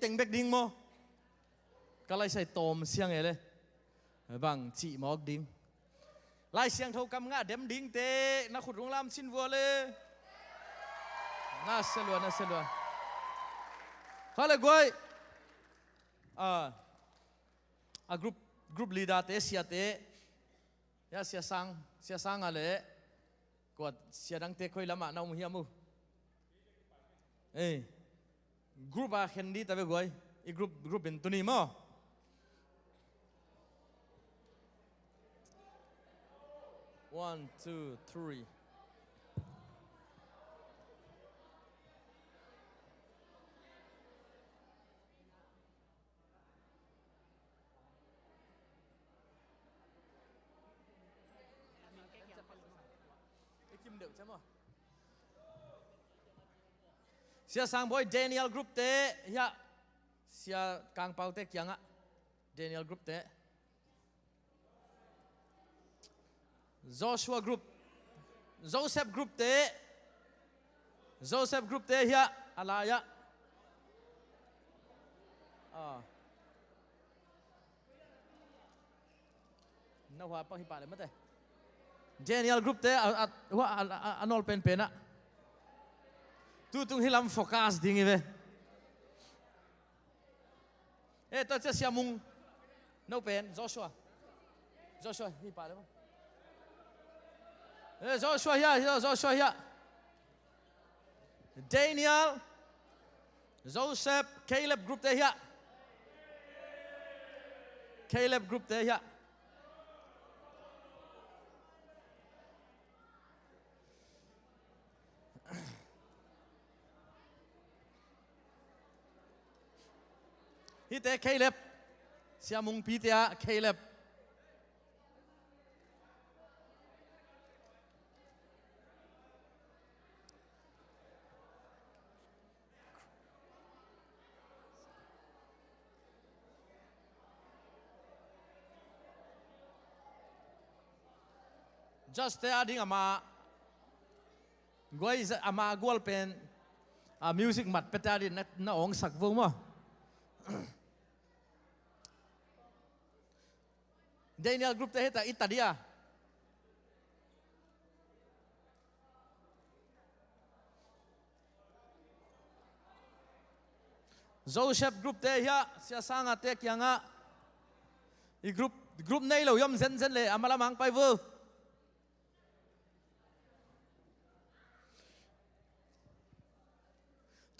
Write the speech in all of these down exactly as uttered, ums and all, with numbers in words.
teng bek ding maw? Ka laisai tawm siang e le. Bang cih mawk ding. Lai Siangtho kam ngah dem dingte na khut rung lam sin vua le. Na sia lua, na sia lua. Khale guai. A, a group, group leader te, siate. Ya, Sia Sang, Sia Sang a le. Kuat sia dangte koi lamah na um hiam uh? Ei. Group a khen di ta ve guai. I group, group in tuni maw? One, two, three. Sia Sang Bawi, Daniel group te hiah. Sia Kang Pau te kiangah. Daniel group te. Joshua group. Joseph group te. Joseph group te hiah. A lai-ah. Ah. Na hua pang hi pah le mate. Daniel group te a, a, hua a, a, a nawl penpen ah. Tutung hi lam focus ding hi ve. Eh, tua cia Sia Mung. No pen, Joshua. Joshua, hi pah le mate. Eh, Joshua hiah, hiah, Joshua hiah. Daniel, Joseph, Caleb group te hiah. Caleb group te hiah. Hihte Caleb. Sia Mung pi te ah Caleb. Just te a ding ama guai, ama gual pen a music mat pete a ding na, na awngsak vo maw? Daniel group te hita i ta dia. Joseph group te hiah, Sia Sanga te kiangah. I group, group nei lo i om zenzen le, a malam hang pai vo.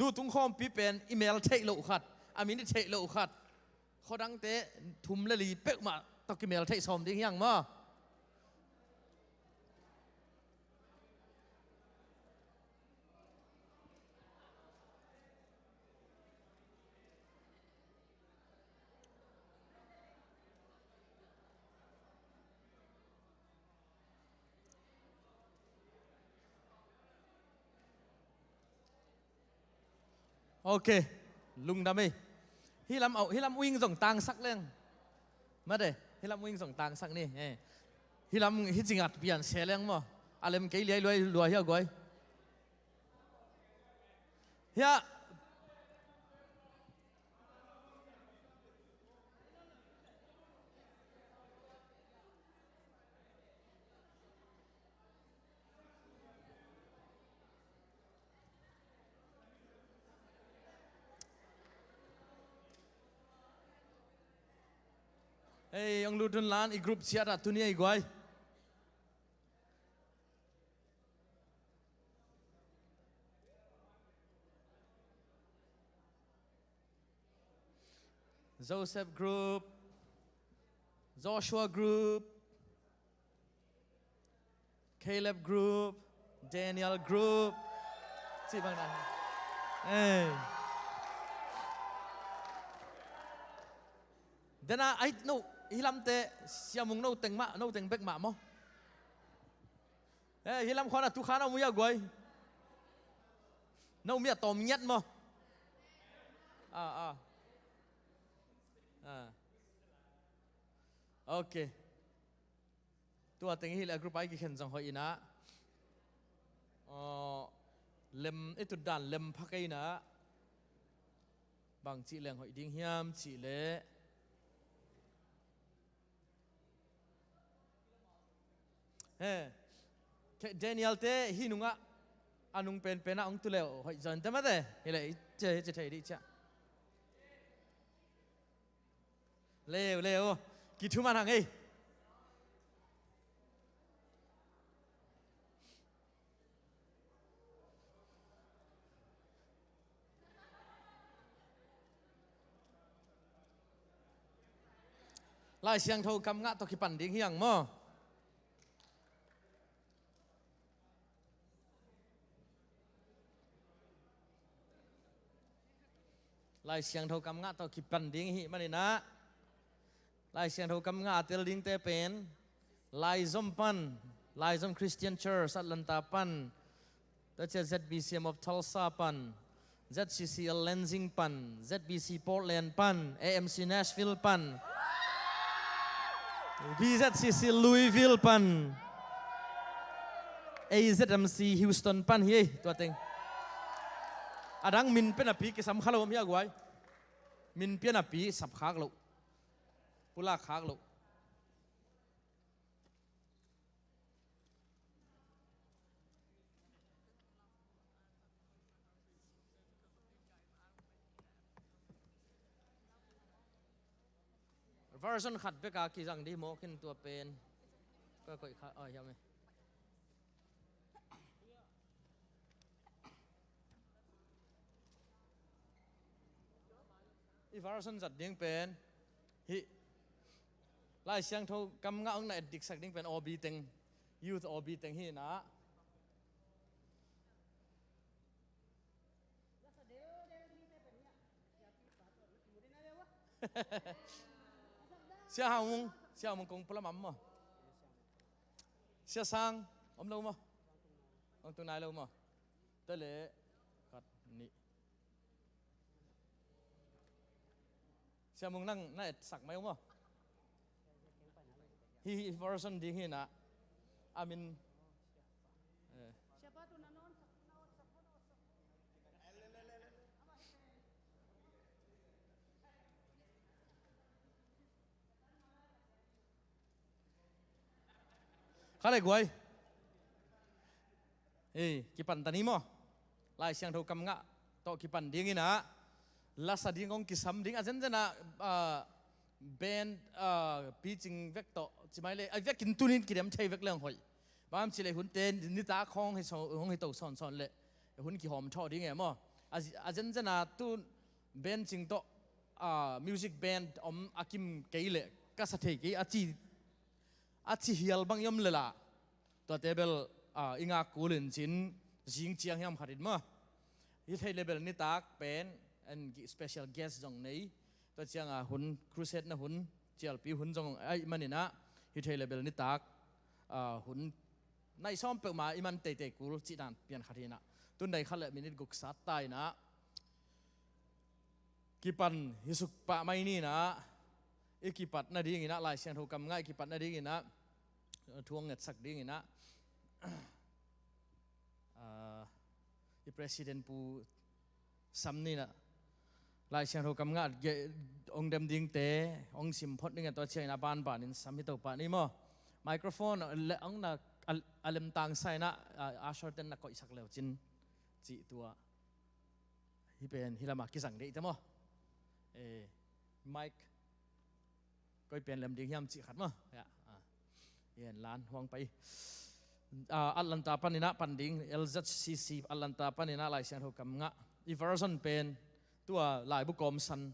Tutung khawmpi pen i mel theih loh khat, a min i theih loh khat. Khuadangte thum le li peuhmah tawh kimel theih sawm ding hiang maw? Ok. Lungdam ei. Hih lam, hih lam uing zong tangsak leng. Mate, hih lam uing zong tangsak ni. Eh. Hih lam hih cingat pian se leng maw? A lem kei liai luai lua hia guai. Hia. Ei, ong lut hun lan i group ciat ah tuni ei guai. Joseph group, Joshua group, Caleb group, Daniel group. Cih bang dan. Eh. Dena ai no, hih lamte, Sia Mung no teng mah, no teng bek mah maw? Eh, hih lam khuana tukha na mu ya guai. No mi a tawm ngiat maw? Ah, ah. Ah. Ok. Tua teng hi le a group ai kikhen zong hoih ina. Aw, lem, i tut dan lem pha kei ina. Bang cih leng hoih ding hiam cih leh, he, Daniel te hih nungah a nung penpen ah hong tu leh hoih zaw inteh mate. Hi leh i ci, i ci thei dih ciah. Leu leu. Kithuman hang ei. Lai Siangtho kam ngah tawh kipan ding hi hang maw? Lai Siangtho kam ngah tawh kipan ding hi maninah, Lai Siangtho kam ngah a tel dingte pen Laizom pan, Laizom Christian Church Atlanta pan, tua ciah Z B C M of Tulsa pan, Z C C L Lansing pan, Z B C Portland pan, A M C Nashville pan, B Z C C Louisville pan, A Z M C Houston pan hi ei, tua teng. A dang min pen a pi kisam kha lo om hi a guai. Min pian a pi sap khak lo. Pulak khak lo. Version khat bek a kizang dih maw, ken tua pen ka koih kha, a hiam e. I version zat ding pen hih Lai Siangtho kam ngah hong na et diksak ding pen O B teng, Youth O B teng hi na. Sia Hau Mung, Sia Hau Mung kong pula mam maw? Sia Sang om lo maw? Hong tu nai lo maw? Tua leh khat, nih. Sia Mung, nang na etsak mai uh maw? Hih version ding hi na. A min, eh. Kha le guai. Ei, kipan ta ni maw? Lai Siangtho kam ngah tawh kipan ding hi na. Lasa ding hong kisam ding a zenzen ah, ah, band, ah, picing vek tawh ci mai le, a vekin tunin kidem thei vek leng hoih. Bang ci le hunte nitak hong hi so, hong hi to sawnsawn le hun kihawm thawh ding e maw? A, a zenzen ah tu band cing tawh, ah, music band om a kim kei le ka sa thei kei a ci, a ci hial bang i om le la. Tuate bel, ah, i ngak kul in cin, zing ciang hiam khat in maw? Hi thei le bel nitak pen, en special guest zong nei. Tua ciang a hun, crusade na hun, cialpi hun zong aih manin ah, hi thei le bel nitak, ah, hun, nai sawm peuhmah i man teitei kul cih dan pian khat hi na. Tun dai khat le minit guk sat ta in ah. Kipan hi suk pah mai ni na, i kipat nading in ah, Lai Siangtho kam ngah i kipat nading in ah, thu hong ngetsak ding in ah, ah, i President Pu Sam ni na, Lai Siangtho kam ngah ge-, hong dem dingte hong sim phot ding a, tua ciangin a banban in sam hi to pah ni maw? Microphone le hong na a, a lemtang sa in ah, ah, usher ten na koihsak leu cin cih tua. Hi pen hi lamah kizang deih te maw? Eh, mic koi pen lem ding hiam cih khat maw? Ya, ah. Yen lan huang pai. Ah, Atlanta pan in ah pan ding, L Z C C Atlanta pan in ah Lai Siangtho kam ngah. I version pen tua laibu kawmsan,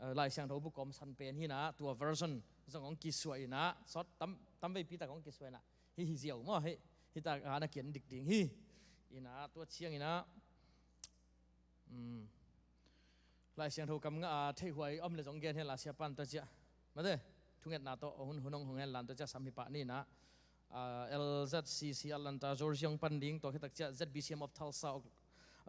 ah, Lai Siangtho bu kawmsan pen hi na, tua version zong hong kisuah in ah, sawt tam, tam veipi tak hong kisuah in ah. Hi hi ziau maw, hi, hi tak a na kian dik ding hi. In ah tua ciang in ah, um, Lai Siangtho kam ngah a theihhuai om le zong gen hen la, sia pan tua ciah. Mate, thungetna tawh hun, hun hong hong hen lan tua ciah sam hi pah ni na. Ah, L Z C C Atlanta Georgia hong pan ding, tua khit tak ciah Z B C M of Tulsa hong,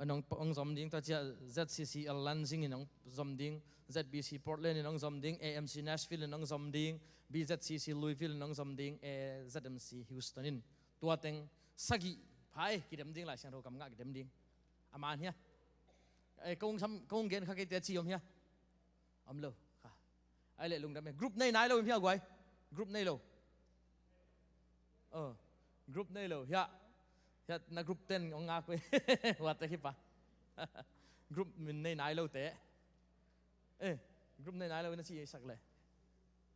hong, hong zom ding, tua ciah Z C C L Lansing in hong zom ding, Z B C Portland in hong zom ding, A M C Nashville in hong zom ding, B Z C C Louisville in hong zom ding, A Z M C Houston in. Tua teng sagih phai kidem ding, Lai Siangtho kam ngah kidem ding. A man hia? Eh, kong sam, kong gen kha kei te ci om hia? Om lo. Kha. Ai le lungdam e. Group nei nai lo om hia guai? Group nei lo. Oh, group nei lo. Hia. Hia na group ten ong ngak ve. Huate hi pa. Group min nei nai lo te. Eh, group nei nai lo na ci sak le.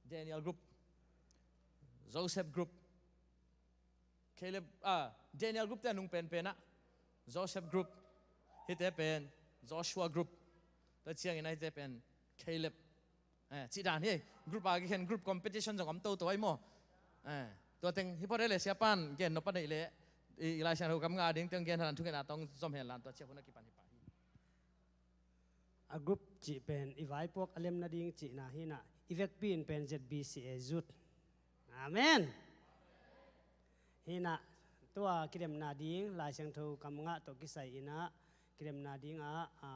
Daniel group. Joseph group. Caleb, ah, Daniel group te a nung penpen ah. Joseph group. Hite pen Joshua group. Tua ciangin ah hite pen Caleb. Eh, cih dan hi. Group a kikhen group competition zong om toto ai maw. Eh, tua teng hi pawh le siapan gen nop a neih le i, i Lai Siangtho kam ngah ding teng gen halan thungen a tong zom hen lan tua ciah hun a kipan hi pah hi. A group cih pen i vaipuak a lem nading cihna hinah i vekpi in pen Z B C A Youth. Amen. Hinah tua kidemna ding Lai Siangtho kam ngah tawh kisai inah kidemna dingah, a,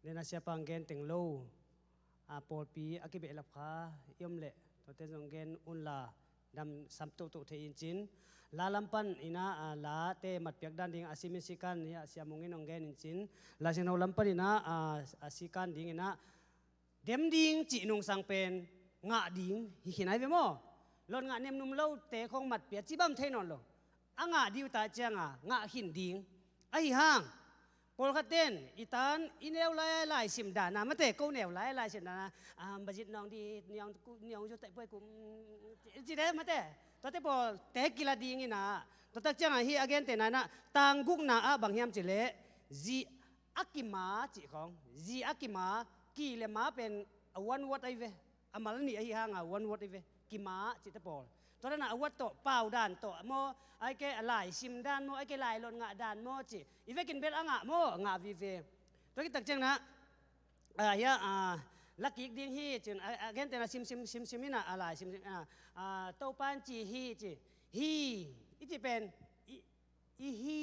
nena siapang gen teng lo, a, pawlpi a kibehlap kha i om leh tuate zong gen unla dam sam tohtoh thei in cin. La lam pan inah, a, late matpiak dan ding a simin sikan hi a siamung in hong gen in cin. Lai Siangtho lam pan inah, a, a sikan ding inah dem ding cih nungsang pen ngah ding hi khin ai ve maw? Lot ngah nemnum lote khong matpia cibam thei nawn lo. A ngah ding uh ta cianga ngah khin ding. Ahi hang pawlkhat ten i tan i neu lai laisim dana mate ko neu lai laisim dana, ah, bazit nawng di niawng zu taih puai kum ci de mate. Tuate pawl te kila ding inah tuatak cianga hi a gente na inah tanggukna ah bang hiam ci leh zi a kima cih khong, zi a kima, ki le ma pen a one word ai ve. A mal nih ahi hanga one word ai ve. Kima cihte pawl. Tua dana a word tawh pau dan tawh maw, ai ke a laisim dan maw, ai ke lailot ngah dan maw cih i vekin bel a ngah maw, a ngah vive. Tua kitak ciangna, a, hia, a, lakik ding hi cin a, a gente na simsim simsim ina a laisim ina, a, Topan ci hi ci hi. I ci pen i, i hi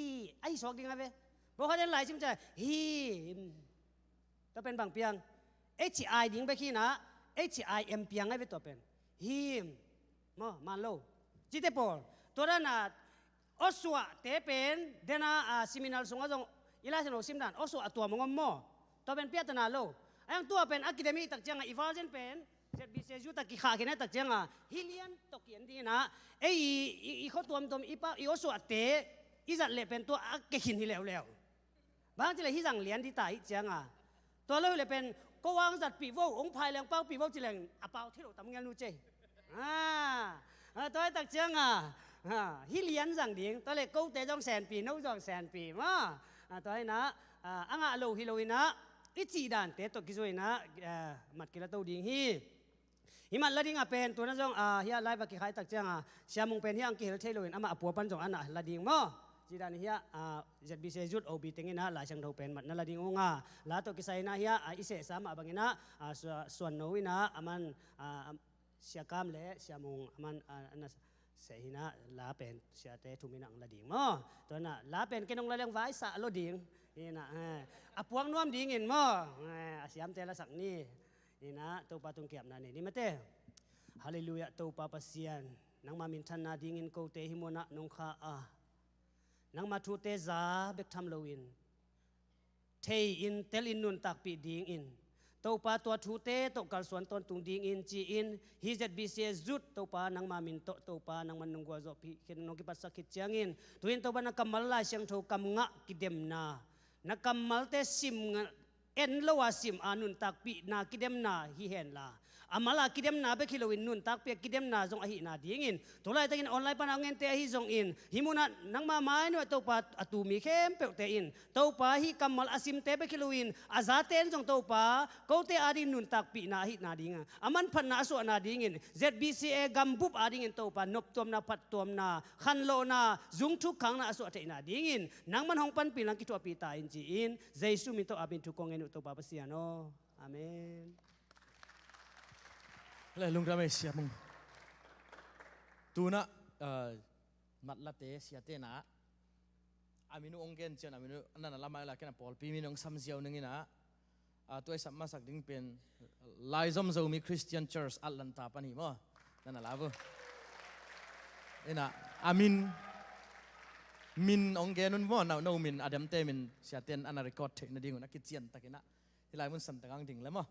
ahi suak ding a ve. Bawkha den laisim ca hi. Tua pen bang piang? H I ding bek hinah H I M piang ai ve tua pen. Him. Maw, man lo. Cite pawl. Tua dana awsuahte pen dena, a, seminal sungah zong i Lai Siangtho sim dan awsuah a tua mong om maw? Tua pen piatana lo. Ayang tua pen a kidem i tak cianga i virgin pen Z B C U tak kikhah khin a tak cianga hi lian tawh kian dinginah ei i, i, i khuatuamtuam i pa i awsuahte i zat leh pen tua a kekhin hi leuleu. Bang cileh hi zang lian dita ih cianga tua lo hileh pen ko ang zatpih vo, ong phai leng paupih vo cileng a pau thilo tam ngel nu cei. A, a, tua hi tak cianga, a, hi lian zang ding, tua le kote zong senpi, no zong senpi ma. A, tua hinah, a, a ngah lo hi lo inah i cih dante tawh kizui inah, a, mat kila to ding hi. Hi mat la dingah pen tuna zong, a, hia live a kikhai tak cianga siamung pen hia ang kihel thei loin amah a pua pan zong ana la ding maw? Cidan hia, a, Z B C Youth O B tenginah Lai Siangtho pen mat na la ding unga la tawh kisai inah hia, a, i sehsa mah banginah, a, sua-, suan no inah aman, a, am-, siakam le siamung aman, a, ana seh hinah la pen siate thum inah ang la ding maw? Tuanah la pen kenong la leng vaisah lo ding hinah, eh, a puak nuam dingin maw? Eh, a siamte la sak ni. Inah Topa tung kiapna nei ni mate. Halleluiah Topa Pasian, nangma minthanna dingin kote hi munah nong kha a, nangma thute za bek tham loin thei in tel in nuntakpih dingin Topa tua thute tawh kalsuan tawntung dingin ci-in hi Z B C S Youth Topa nangma min tawh Topa nangman nong gualzawhpih khin nong kipatsak khit ciangin tuin Topa na kammal Lai Siangtho kam ngah kidemna, na kammalte sim ngah en lo a sim a nuntakpihna kidemna hi henla, a mal a kidemna bek hi loin nuntakpih a kidemna zong ahihna dingin tulaitakin online pana a ngente ahi zongin hi munah nangma mainuah Topa a tumi khempeuhte in Topa hih kammal a simte bek hi loin a zate in zong Topa kote ading nuntakpihna ahihna dingin a manphatna a suahna dingin Z B C A gambup adingin Topa noptuamna phattuamna khanlawhna zungthuk khangna a suah theihna dingin nangman hong panpih lang kithuahpih ta in ci-in Jesu min tawh amin thu kong ngen uh Topa Pasian aw. Amen. Le lungdam ei siamung. Tunah, ah, matlate siate na a min uh ong gen cian a min uh nana lamai la ken a pawlpi min ong samziau ningina, ah, tuai sap masak ding pen Laizom Zomi Christian Church Atlanta pan hi maw? Nana la bu. Ina, a min Min ong gen un maw, no, no min a demte min siate'n ana record theih nadingun a kician takin ah hih lai mun santak ang ding le maw.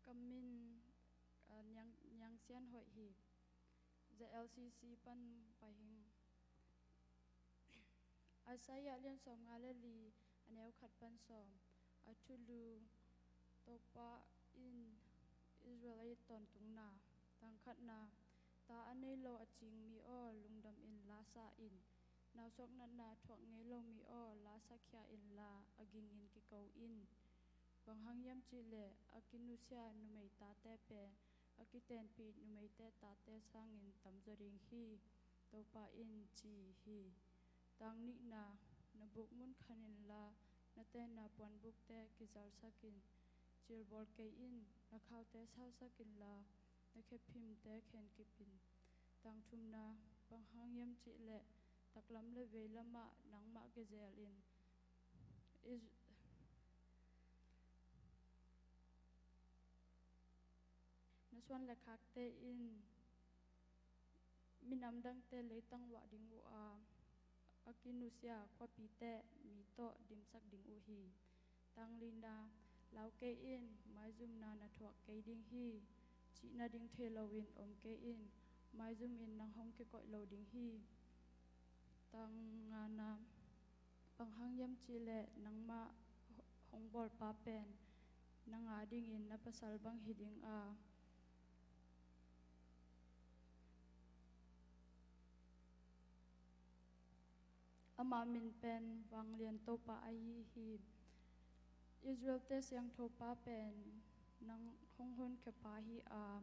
Ka min, ah, Niang, Niang Sian Hoih hi. Z L C C pan pai hing. Isaiah lian sawmnga le li, a neu khat pan sawm. A thulu: Topa in Israel a it tawntungna. Tang khatna: Ta a nei lo a cing mi aw, lungdam in, la sa in. Nausuak natna thuak ngei lo mi aw, la sakhia inla, a gingin kiko in. Bang hang hiam cih leh a kinusia numei tate pen a kitenpih numeite tate sangin tamzaw ding hi, Topa in ci hi. Tang nihna: Na buk mun khan inla, na tenna puanbukte kizalsak in. Cilbawl kei in, na khaute sausak inla, na khephimte khenkip in. Tang thumna: Bang hang hiam cih leh taklam le veilamah nangmah kizel in, Is-, na suan le khakte in minam dangte leitang vuah ding uh a, a kinusia khuapite mi tawh dimsak ding uh hi. Tang lina: Lau kei in, maizumna na thuak kei ding hi. Cih nading thei loin om kei in, maizumin nang hong kikoih lo ding hi. Tang ngana: Bang hang hiam cih leh nangmah hong bawlpa pen nang a dingin na pasal bang hi ding a, ama min pen Vanglian Topa ahi hi. Israelte siangthopa pen nang hong honkhia pa hi a,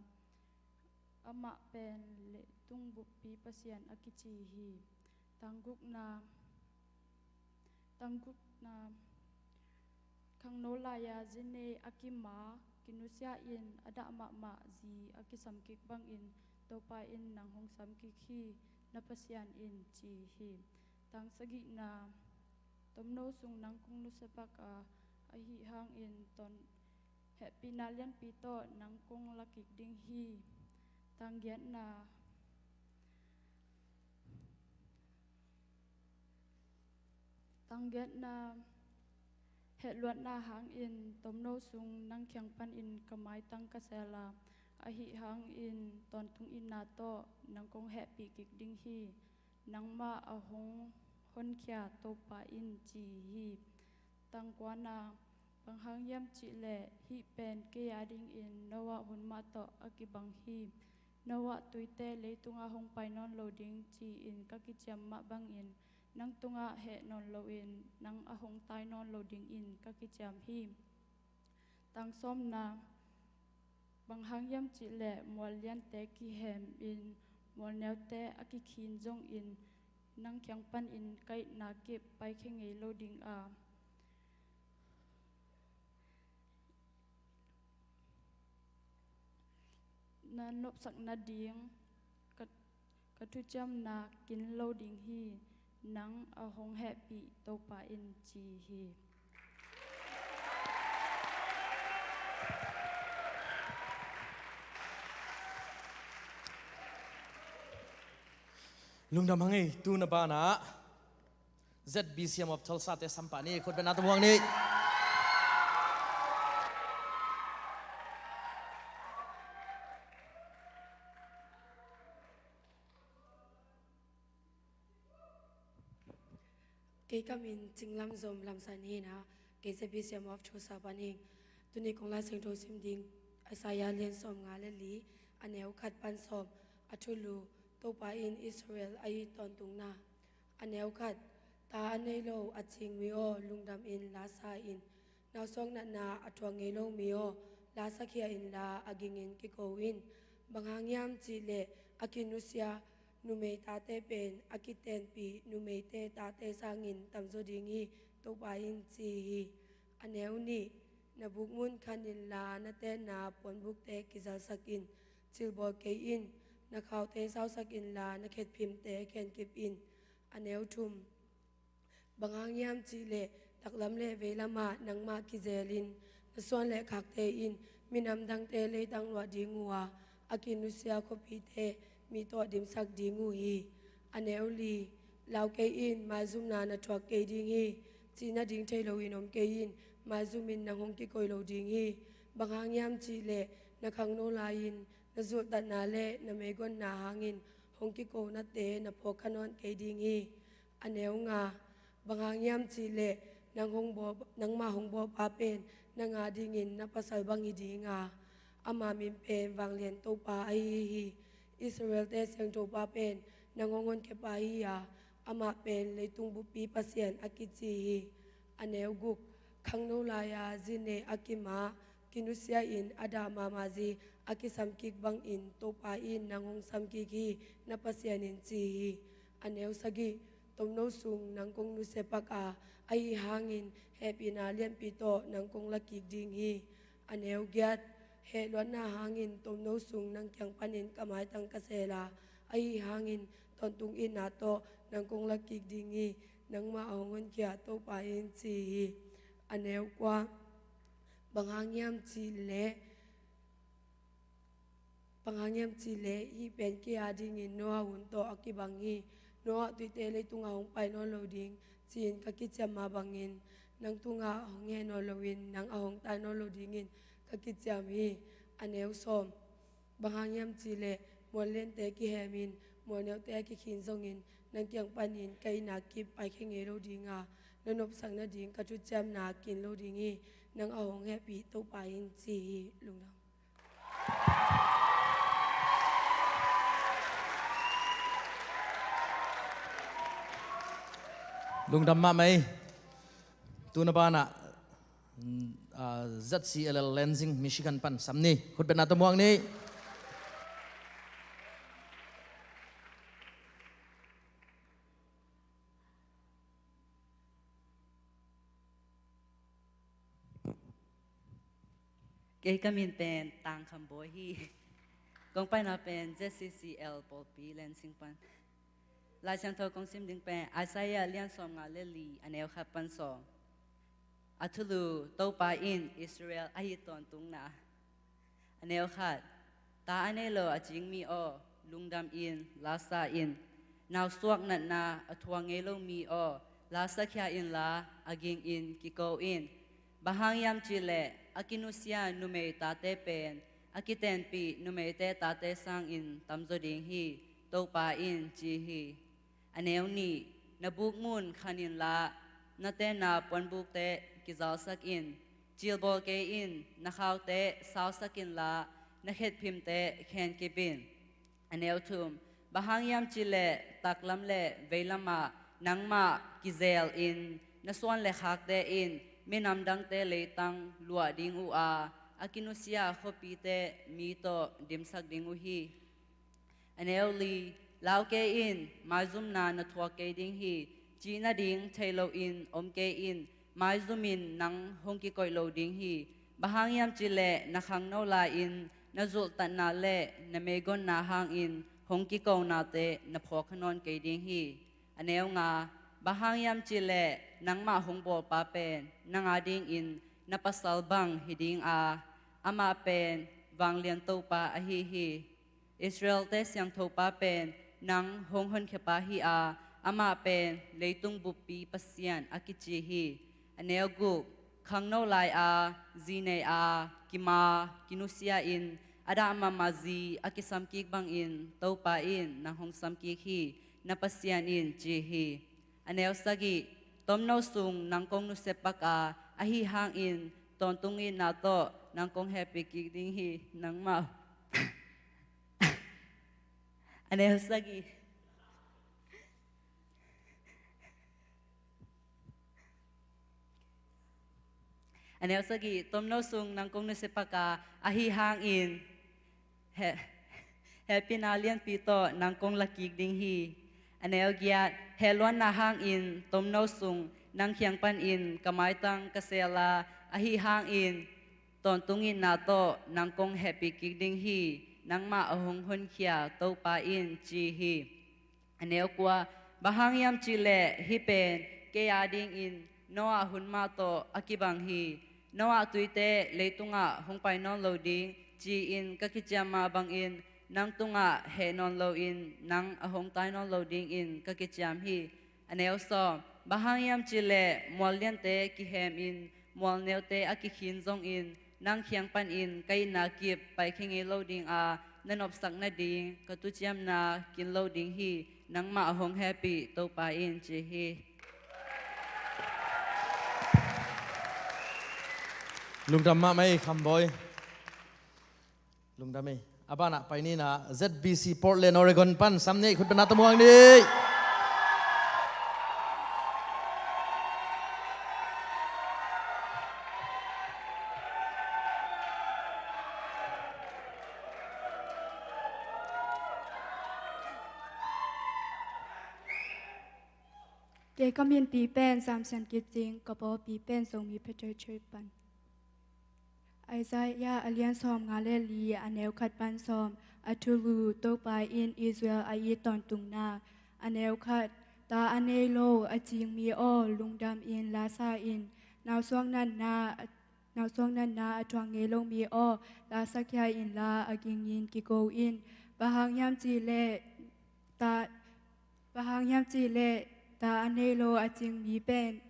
amah pen leitung buppi Pasian a kici hi. Tang gukna, tang gukna: Khangno lai-a zi nei a kima, kinusia in a dah mahmah zi a kisam kik bangin Topa in nang hong sam kik hi, na Pasian in ci hi. Tang sagihna: Tomno sung nang kong nusia bak a, ahih hangin ton hehpihna lianpi tawh nang kong la kik ding hi. Tang giatna, tang giatna: Hehluatna hangin tomno sung nang kiang panin ka maitang ka sel a, ahih hangin tawntung itna tawh nang kong hehpih kik ding hi, nangmah a hong honkhia Topa in ci hi. Tang kuana: Bang hang hiam cih leh hih pen kei a dingin Noah hun mah tawh a kibang hi. Noah tuite leitungah hong pai nawn lo ding ci-in ka kiciam mah bangin nang tungah heh nawn loin nang a hong tai nawn lo dingin ka kiciam hi. Tang sawmna: Bang hang hiam cih leh mual liante kihemin mual neute a kikhin zongin nang kiang panin ka itna kip paikhia ngei lo ding a, na nopsak nading ka, ka thuciamna kin lo ding hi, nang a hong hehpih Topa in ci hi. Lungdam hang ei. Tu na banah Z B C M of Tulsa te sam pah ni, khut beng na tamuang ni. Kei ka min Cing Lam Zom Lam San hi a, kei Z B C M of Tulsa pan hi ing. Tuni kong Lai Siangtho sim ding Isaiah lian sawmnga le li, a neu khat pan sawm, a thulu: Topa in Israel a it tawntungna. A neu khat: Ta a nei lo a cing mi aw, lungdam in, la sa in. Nausuak natna a thuak ngei lo mi aw, la sakhia inla, a gingin kiko in. Bang hang hiam cih leh a kinusia numei tate pen a kitenpih numeite tate sangin tamzaw ding hi, Topa in ci hi. A neu nih: Na buk mun khan inla, na tenna puanbukte kizalsak in. Cilbawl kei in, na khaute sausak inla, na khetphimte khenkip in. A neu thum: Bang hang hiam cih leh Taklam le veilamah nangmah kizelin na suan le khakte in minam dangte leitang luah ding uh a, a kinusia khuapite mi tawh dimsak ding uh hi. A neu li, lau kei in, maizumna na thuak kei ding hi. Cih nading thei loin om kei in, maizumin nang hong kikoih lo ding hi. Bang hang hiam cihleh na khangno lai-in na zulhtatna le na meigonna hangin hong kikonate na phawkkha nawn kei ding hi. A neu nga, bang hang hiam cihleh nang hong bawl, nangmah hong bawlpa pen nang a dingin na pasal bang hi ding a, ama min pen Vanglian Topa ahi hi. Israelte siangthopa pen nang hong honkhia pa hi a, amah pen leitung buppi Pasian a kici hi. A neu guk, khangno lai-a zi nei a kim a, kinusia-in a dah mahmah zi a kisamkik bangin Topa in nang hong samkik hi, na Pasian in ci hi. A neu sagih, tomno sung nang kong nusia pak a, ahi hangin hehpihna lianpi tawh nang kong lakik ding hi. A neu giat, hehluatna hangin tomno sung nang kiang panin ka maitang ka sel a, ahi hangin tawntung itna tawh nang kong lakik ding hi, nangmah a hong honkhia Topa in ci hi. A neu kua, bang hang hiam cihleh, bang hang hiam cihleh hih pen kei a dingin Noah hun tawh a kibang hi. Noah tuite leitungah hong pai nawn lo ding ci-in ka kiciam mah bangin nang tungah hong heh nawn loin nang a hong tai nawn lo dingin ka kiciam hi. A neu sawm, bang hang hiam cihleh mual liante kihemin mual neute a kikhin zongin nang kiang panin ka itna kip paikhia ngei lo ding a, na nopsak nading ka thuciamna kin lo ding hi, nang a hong hehpih Topa in ci hi. Lungdam. Lungdam mahmah ei. Tuna banah, mm, ah, Z C L L Lansing, Michigan pan sam ni. Khutbetna tawh muak ni. Kei ka min pen Tang Kham Bawi hi. Kong paina pen Z C C L pawlpi Lansing pan. Lai Siangtho kong sim ding pen Isaiah lian sawmnga le li, a neu khat pan sawm. A thulu, Topa in Israel ahi tawntungna. A neu khat, ta a nei lo a cing mi aw, lungdam in, la sa in. Nausuak natna a thuak ngei lo mi aw, la sakhia inla, a gingin kiko in. Bang hang hiam cihleh a kinusia numei tate pen a kitenpih numeite tate sangin tamzaw ding hi, Topa in ci hi. A neu nih, na bukmun khan inla, na tenna puanbukte kizalsak in. Cilbawl kei in, na khaute sausak inla, na khetphimte khenkip in. A neu thum, bang hang hiam cihleh taklam le veilamah nangmah kizelin na suan le khakte in minam dangte leitang luah ding uh a, a kinusia khuapite mi tawh dimsak ding uh hi. A neu li, lau kei in, maizumna na thuak kei ding hi, cih nading thei loin om kei in, maizumin nang hong kikoih lo ding hi. Bang hang hiam cihleh na khangno lai-in na zulhtatna le na meigonna hangin hong kikonate na phawkkha nawn kei ding hi. A neu nga, bang hang hiam cihleh nangmah hong bawlpa pen nang a dingin na pasal bang hi ding a, amah pen Vanglian Topa ahi hi. Israelte siangthopa pen nang hong honkhiapa hi a, amah pen leitung buppi Pasian a kici hi. A neu guk, khangno lai-a zi nei-a kim a, kinusia-in a dah mahmah zi a kisamkik bangin Topa in nang hong samkik hi, na Pasian in ci hi. A neu sagih, tomno sung nang kong nusia pak a, ahi hangin tawntung itna tawh nang kong hehpih kik ding hi, nangmah. A neu sagih. A neu sagih, tomno sung nang kong nusia pak a, ahi hangin he, hehpihna lianpi tawh nang kong lakik ding hi. A neu giat, hehluatna hangin tomno sung nang kiang panin ka maitang ka sel a, ahi hangin tawntung itna tawh nang kong hehpih kik ding hi, nangmah a hong honkhia Topa in ci hi. A neu kua, bang hang hiam cihleh hih pen kei a dingin Noah hun mah tawh a kibang hi. Noah tuite leitungah hong pai nawn lo ding ci-in ka kiciam mah bangin, nang tungah heh nawn loin nang a hong tai nawn lo dingin ka kiciam hi. A neu sawm. Bang hang hiam cihleh mual liante kihemin mual neute a kikhin zongin, nang kiang panin ka itna kip paikhia ngei lo ding a, na nopsak nading ka thuciamna kin lo ding hi. Nangmah a hong hehpih Topa in ci hi. Lungdam mahmah ei, Khambawi. Lungdam ei. A banah pai ni. Na Z B C Portland, Oregon pan sam ni, khut beng na tawh muang ni. Kei ka minpi pen Zam Sian Kip Cing, ka pawlpi pen Zomi Presbyterian pan. Isaiah a lian sawmnga le li, a neu khat pan sawm. A thulu: Topa in Israel a it tawntungna. A neu khat. Ta a nei lo a cing mi aw, lungdamin la sa in. Nausuak natna, nausuak natna a thuak ngei lo mi aw, la sakhia inla a gingin kiko in. Bang hang hiam cihleh ta, bang hang hiam cihleh ta a nei lo a cing mi pen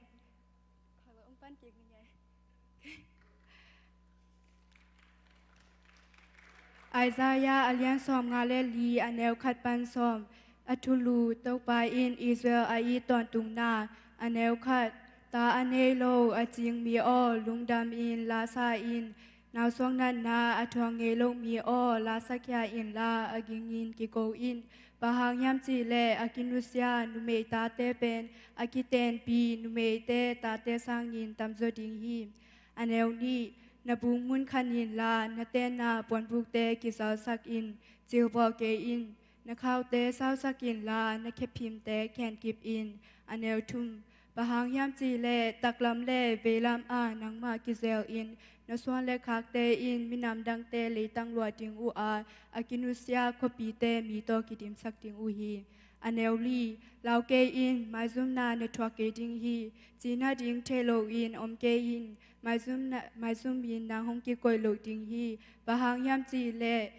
Isaiah a lian sawmnga le li, a neu khat pan sawm. A thulu: Topa in Israel a it tawntungna. A neu khat. Ta a nei lo a cing mi aw, lungdamin la sa in. Nausuak natna a thuak ngei lo mi aw, la sakhia inla a gingin kiko in. Bang hang hiam cihleh a kinusia numei tate pen a kitenpih numeite tate sangin tamzaw ding hi. A neu nih. Na buk mun khan inla, na tenna puanbukte kizalsak in. Cilbawl kei in. Na khaute sausak inla, na khephimte khenkip in. A neu thum. Bang hang hiam cihleh taklam le veilam ah nangmah kizelin, na suan le khakte in minam dangte leitang luah ding uh a, a kinusia khuapite mi tawh kidimsak ding uh hi. A neu li. Lau kei in, maizumna na thuak kei ding hi. Cih nading thei loin om kei in, maizumna, maizumin nang hong kikoih loh ding hi. Bang hang hiam cihleh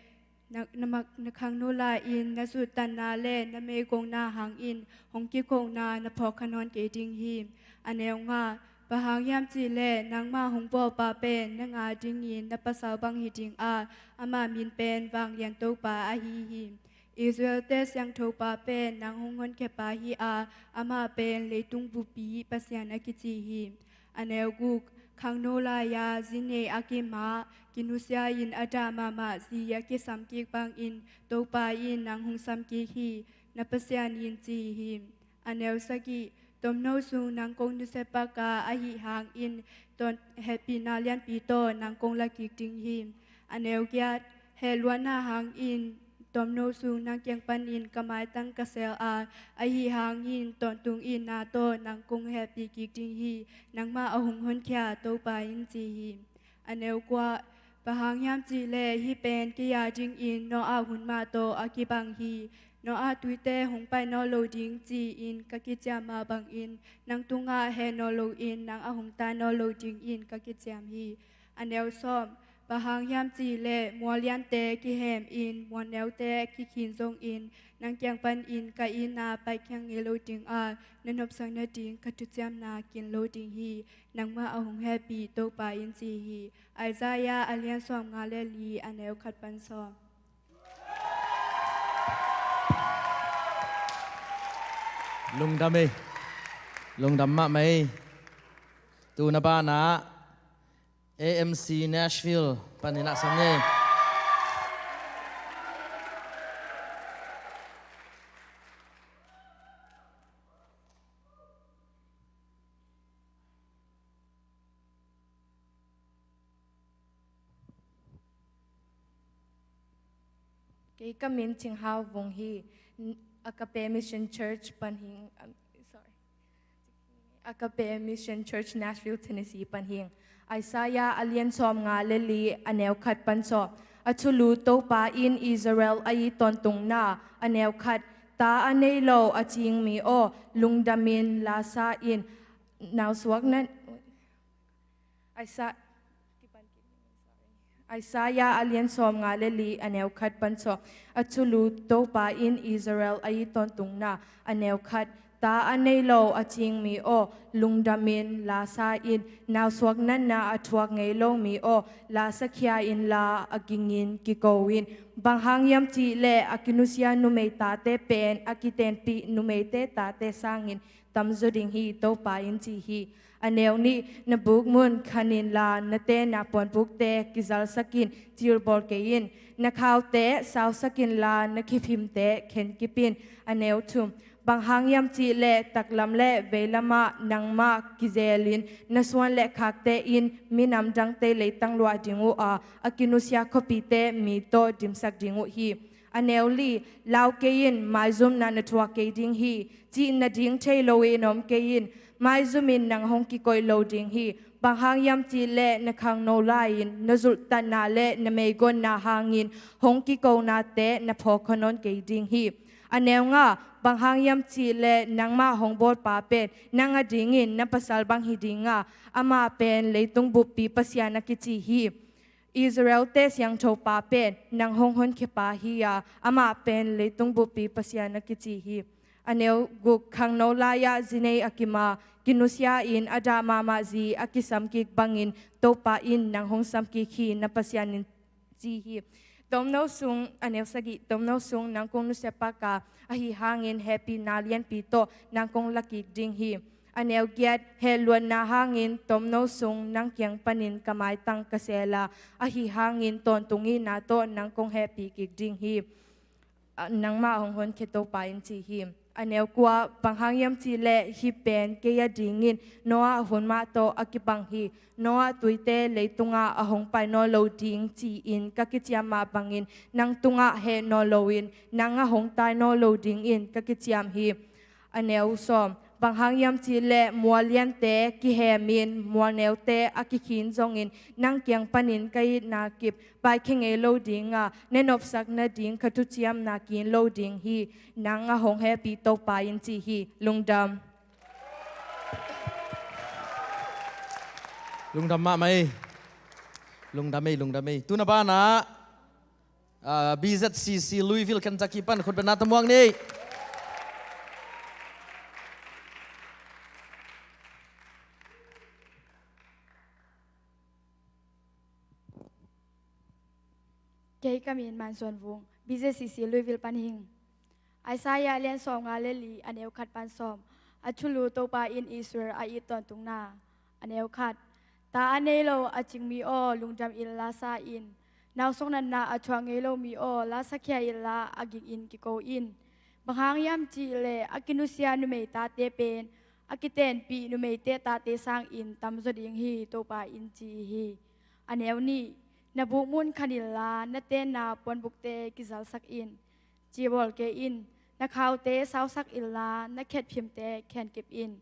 na, na mak, na khangno lai-in na zuttanna le na meigongna hangin hong kikona na phawk kha nawn kei ding hi. A neu nga. Bang hang hiam cihleh nangmah hong bawlpa pen na nga dingin na pasal bang hi ding a, ama min pen Vanglian Topa ahi hi. Israel-te siangthopa pen nang hong honkhiapa hi a, amah pen leitung bupi Pasian a kici hi. A neu guk. Khangno lai-a zi nei a kimah, kinusia-in a dah mahmah zi a kisamkik bangin Topa in nang hong samkik hi, na Pasian in ci hi. A neu sagih. Tomno sung nang kong nusia pak a, ahih hangin ton, hehpihna lianpi tawh nang kong lakik ding hi. A neu giat. Hehluatna hangin tomno sung nang kiang panin ka maitang ka sel a, ahih hangin tawntung itna tawh nang kong hehpih kik ding hi, nangmah a hong honkhia Topa in ci hi. A neu kua. Bang hang hiam cihleh hih pen kei a dingin Noah hun mah tawh a kibang hi. Noah tuite hong pai nawn lo ding ci-in ka kiciam mah bangin, nang tungah heh nawn loin nang a hong tai nawn lo dingin ka kiciam hi. A neu sawm. Bang hang hiam cihleh mual liante kihemin mual neute kikhin zongin, nang kiang panin ka itna paikhia ngei lo ding a, na nopsak nading ka thuciamna kin lo ding hi, nangmah a hong hehpih Topa in ci hi. Isaiah a lian sawmnga le li, a neu khat pan sawm. Lungdam ei. Lungdam mahmah ei. Tu na banah A M C Nashville panin ah sam ni. Kei ka min Ching Hau Vung hi. Agape Mission Church pan hing, um, sorry. Agape Mission Church, Nashville, Tennessee pan hing. Isaiah a lian sawmnga le li, a neu khat pan sawm. A thulu: Topa in Israel a it tawntungna. A neu khat. Ta a nei lo a cing mi aw, lungdamin la sa in. Nausuak nan Isaiah, Isaiah a lian sawmnga le li, a neu khat pan sawm. A thulu: Topa in Israel a it tawntungna. A neu khat: Ta a nei lo a cing mi aw, lungdamin la sa in. Nausuak natna a thuak ngei lo mi aw, la sakhia inla a gingin kiko in. Bang hang hiam cih leh a kinusia numei tate pen a kitenpih numeite tate sangin tamzaw ding hi, Topa in ci hi. A neu nih: Na bukmun khan inla na tenna puanbukte kizalsak in, cilbawl kei in. Na khaute sausak inla na khiphimte khenkip in. A neu thum: Bang hang hiam cih leh taklam le veilamah nangmah kizelin na suan le khakte in minam dangte leitang luah ding uh a, a kinusia khuapite mi tawh dimsak ding uh hi. A neu li: Lau kei in, maizumna na thuak kei ding hi. Cih nading thei loin om kei in, maizumin nang hong kikoih lo ding hi. Bang hang hiam cih leh na khangno lai-in na zulhtatna le na meigonna hangin hong kikonate na phawk kha nawn kei ding hi. A neu nga: Bang hang hiam cih leh nangmah hong bawlpa pen nang adingin na pasal bang hi ding a, amah pen leitung buppi Pasian a kici hi. Israel-te siangthopa pen nang hong honkhiapa hi a, amah pen leitung buppi Pasian a kici hi. A neu guk: Khangno lai-ah zi nei a kim a, kinusia-in a dah mahmah zi a kisamkik bangin Topa in nang hong samkik hi, na Pasian in ci hi. Tomno sung, a neu sagih: Tomno sung nang kong nusia pak a, ahi hangin hehpihna lianpi tawh nang kong lakik ding hi. A neu giat: Hehluatna hangin tomno sung nang kiang panin ka maitang ka sel a, ahi hangin tawntung itna tawh nang kong hehpih kik ding hi, a, nangmah hong honkhia Topa in ci hi. A neu kua: Bang hang hiam cih leh hih pen kei adingin Noah hun mah tawh a kibang hi. Noah tuite leitungah a hong pai nawn lo ding ci-in ka kiciam mah bangin nang tungah heh nawn loin nang a hong tai nawn lo dingin ka kiciam hi. A neu sawm: Bang hang hiam cih leh mual liante kihemin mual neute a kikhin zongin nang kiang panin ka itna kip paikhia ngei lo ding a, na nopsak nading ka thuciamna kin lo ding hi, nang a hong hehpih Topa in ci hi. Lungdam. Lungdam mahmah ei. Lungdam ei, lungdam ei. Tuna banah, ah, B Z C C Louisville, Kentucky pan khutbetna tawh muak ni. Kei ka min Mansuan Vung, B Z C C Louisville pan hing. Isaiah lian sawmnga le li, a neu khat pan sawm. A thulu: Topa in Israel a it tawntungna. A neu khat: Ta a nei lo a cing mi aw, lungdam inla sa in. Nausuak natna a thuak ngei lo mi aw, la sakhia inla a gingin kiko in. Bang hang hiam cih leh a kinusia numei tate pen a kitenpih numeite tate sangin tamzaw ding hi, Topa in ci hi. A neu nih: Na bukmun khan inla na tenna puanbukte kizalsak in, cibawl kei in. Na khaute sausak inla na khetphimte khenkip in.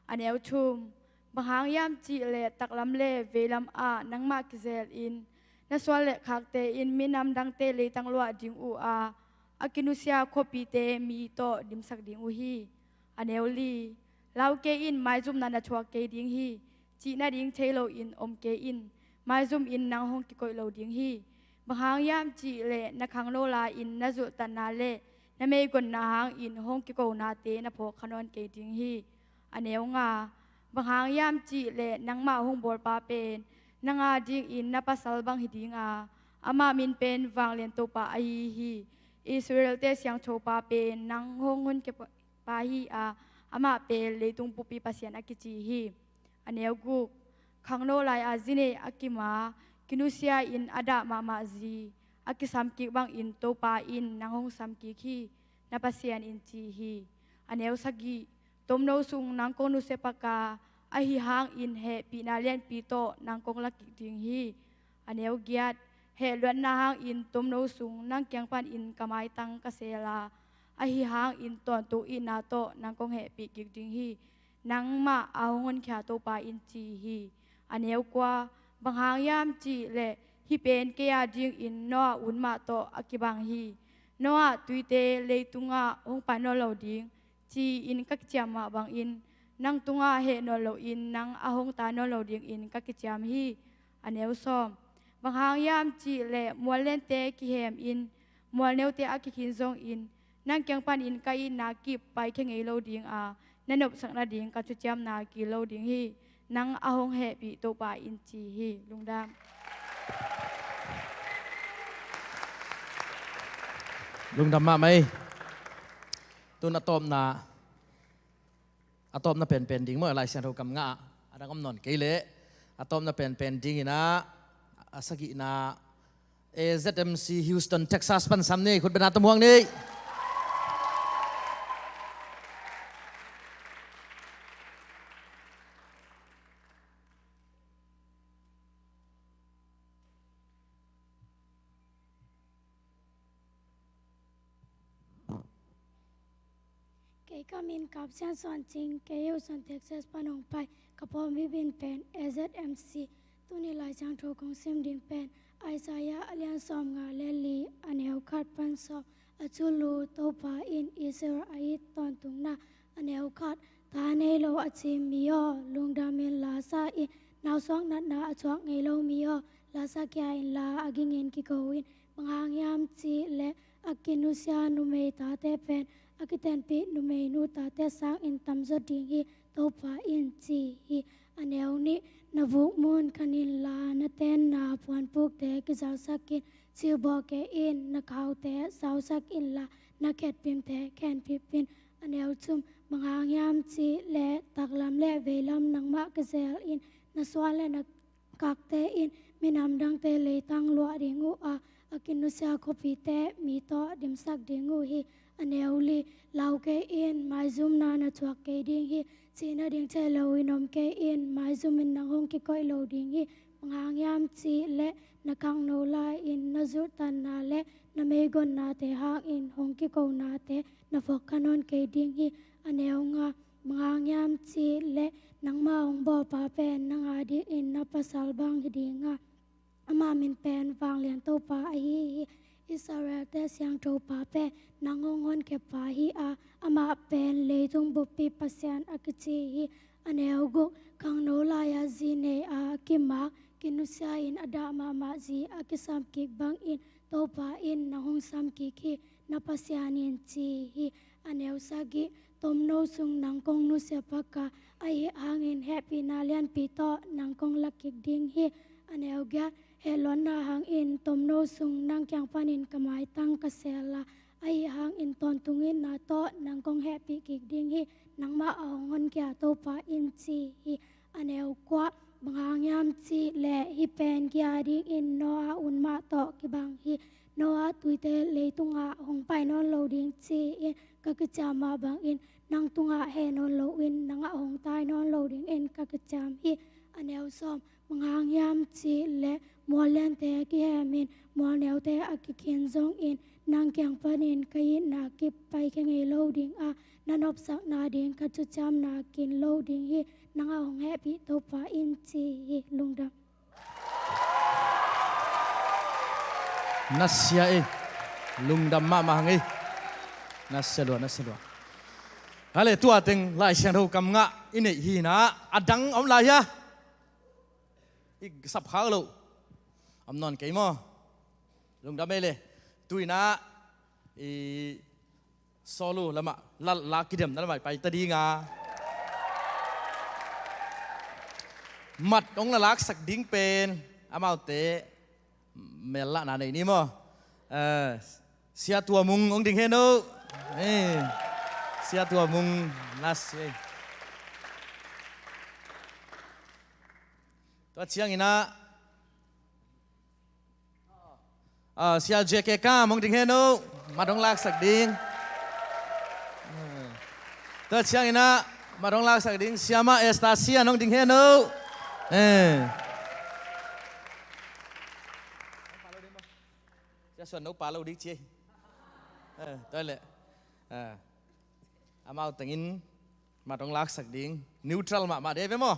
A neu thum: Bang hang hiam cih leh taklam le veilam ah nangmah kizelin na suan le khakte in minam dangte leitang luah ding uh a, a kinusia khuapite mi tawh dimsak ding uh hi. A neu li: Lau kei in, maizumna na thuak kei ding hi. Cih nading thei loin om kei in, maizumin nang hong kikoih lo ding hi. Bang hang hiam cih leh na khangno lai-in na zulhtatna le na meigonna hangin hong kikonate na phawk kha nawn kei ding hi. A neu nga: Bang hang hiam cih leh nangmah hong bawlpa pen nang adingin na pasal bang hi ding a, amah min pen Vanglian Topa ahi hi. Israel-te siangthopa pen nang hong honkhiapa hi a, amah pen leitung buppi Pasian a kici hi. A neu guk: Khangno lai-a zi nei a kim a, kinusia-in a dah mahmah zi a kisamkik bangin Topa in nang hong samkik hi, na Pasian in ci hi. A neu sagih: Tomno sung nang kong nusia pak a, ahi hangin hehpihna lianpi tawh nang kong lakik ding hi. A neu giat: Hehluatna hangin tomno sung nang kiang panin ka maitang ka sel a, ahi hangin tawntung itna tawh nang kong hehpih kik ding hi, nangmah a hong honkhia Topa in ci hi. A neu kua: Bang hang hiam cih leh hih pen kei adingin Noah hun mah tawh a kibang hi. Noah tuite leitungah hong pai nawn lo ding ci-in ka kiciam mah bangin nang tungah heh nawn loin nang a hong tai nawn lo dingin ka kiciam hi. A neu sawm. Bang hang hiam cih leh mual liante kihem in mual neute a kikhin zongin nang kiang panin ka itna kip paikhia ngei lo ding a, na nopsak nading ka thuciamna kil lo ding hi. Nang a hong hehpih Topa in ci hi. Lungdam. Lungdam mahmah ei. Tun a tawpna, a tawpna penpen ding maw, Lai Siangtho kam ngah a dang om nawn kei leh, a tawpna penpen dingin ah a sagihna A Z M C Houston, Texas pan sam ni, khut bena tawm huang ni. Kei ka min Kap Sian Suan Cing, kei Houston, Texas pan hong pai, ka pawlpi min pen A Z M C. Tuni Lai Siangtho kong sim ding pen Isaiah a lian sawmnga le li, a neu khat pan sawm. A thulu: Topa in Israel a it tawntungna. A neu khat. Ta nei lo a cim mi aw, lungdamin la sa in; nausuak natna a thuak ngei lo mi aw, la sa khia inla, a gingin kiko in. Bang hang hiam cih leh a kinusia numei tate pen a kitenpih numeinu tate sangin tamzaw ding hi, Topa in ci hi. A neu nih. Na vukmun khan inla, na tenna puanpukte kizalsak in. Cilbaw kei in, na khaute sausak inla, na khetpimte khenpip in. A neu thum. Bang hang hiam cih leh taklam le veilam nangmah kizel in, na suan le na kakte in minam dangte leitang luah ding uh a, a kinusia khuapite mi tawh dimsak ding uh hi. A neu li. Lau kei in, maizumna na thuak kei ding hi. Cih nading thei loin om kei in, maizumin nang hong kikoih lo ding hi. Bang hang hiam cih leh na khangno lai-in na zulhtanna le na meigonnate hangin hong kikonate na phawk kha nawn kei ding hi. A neu nga. Bang hang hiam cih leh nangmah hong bawlpa pen nang adingin na pasal bang hi ding a, ama min pen Vanglian Topa ahi hi. Israelte Siangthopa pen nang hong honkhiapa hi a, amah pen leitung buppi Pasian a kici hi. A neu guk. Khangno lai-a zi nei a kimak, kinusia-in a dah mahmah zi a kisam kik bangin Topa in nang hong sam kik hi, na Pasian in ci hi. A neu sagih. Tomno sung nang kong nusia pak a, ahih hangin hehpihna lianpi tawh nang kong lak kik ding hi. A neu giat. Hehlawhna hangin tomno sung nang kiang panin ka maitang ka sel a, ahih hangin tawntungin na tawh nang kong hehpih kik ding hi, nangmah a hong honkhia Topa in ci hi. A neu kua. Bang hang hiam cih leh hih pen kei a dingin Noah un mah tawh kibang hi. Noah tuite leitungah hong pai nawn lo ding ci-in ka kiciam mah bangin nang tungah heh nawn loin nangah hong tai nawn lo dingin ka kiciam hi. A neu sawm. Bang hang hiam cih leh mual liante kihemin mual neute a kikhin zongin nang kiang panin ka itna kip paikhia ngei lo ding a, na nopsak nading ka thuciamna kil lo ding hi, nangah hong hehpih Topa in ci hi. Lungdam. Nasia ei. Lungdam mahmah hang ei. Nasia lua, nasia lua. Hale, tua teng Lai Siangtho kam ngah i neih hi na, a dang om lai hia? I sap khak lo. Om nawn kei maw? Lungdam ei le. Tu-in ah i solo lamah la, la kidemna lamah i pai ta ding a, mat hong na laksak ding pen amaute mel lahna nei ni maw? Eh, Sia Tua Mung hong ding hen o. Eh, Sia Tua Mung, nasia ei. Tua ciangin ah, ah, Sia J K Kam hong ding hen o. Mat hong laksak ding. Tua ciangin ah mat hong laksak ding Siamah Esther Sian hong ding hen o. Eh. Sia Suan no pa lo ding ci ei. Eh, tua leh. Eh. Amau tengin mat hong laksak ding. Neutral mahmah de ve maw?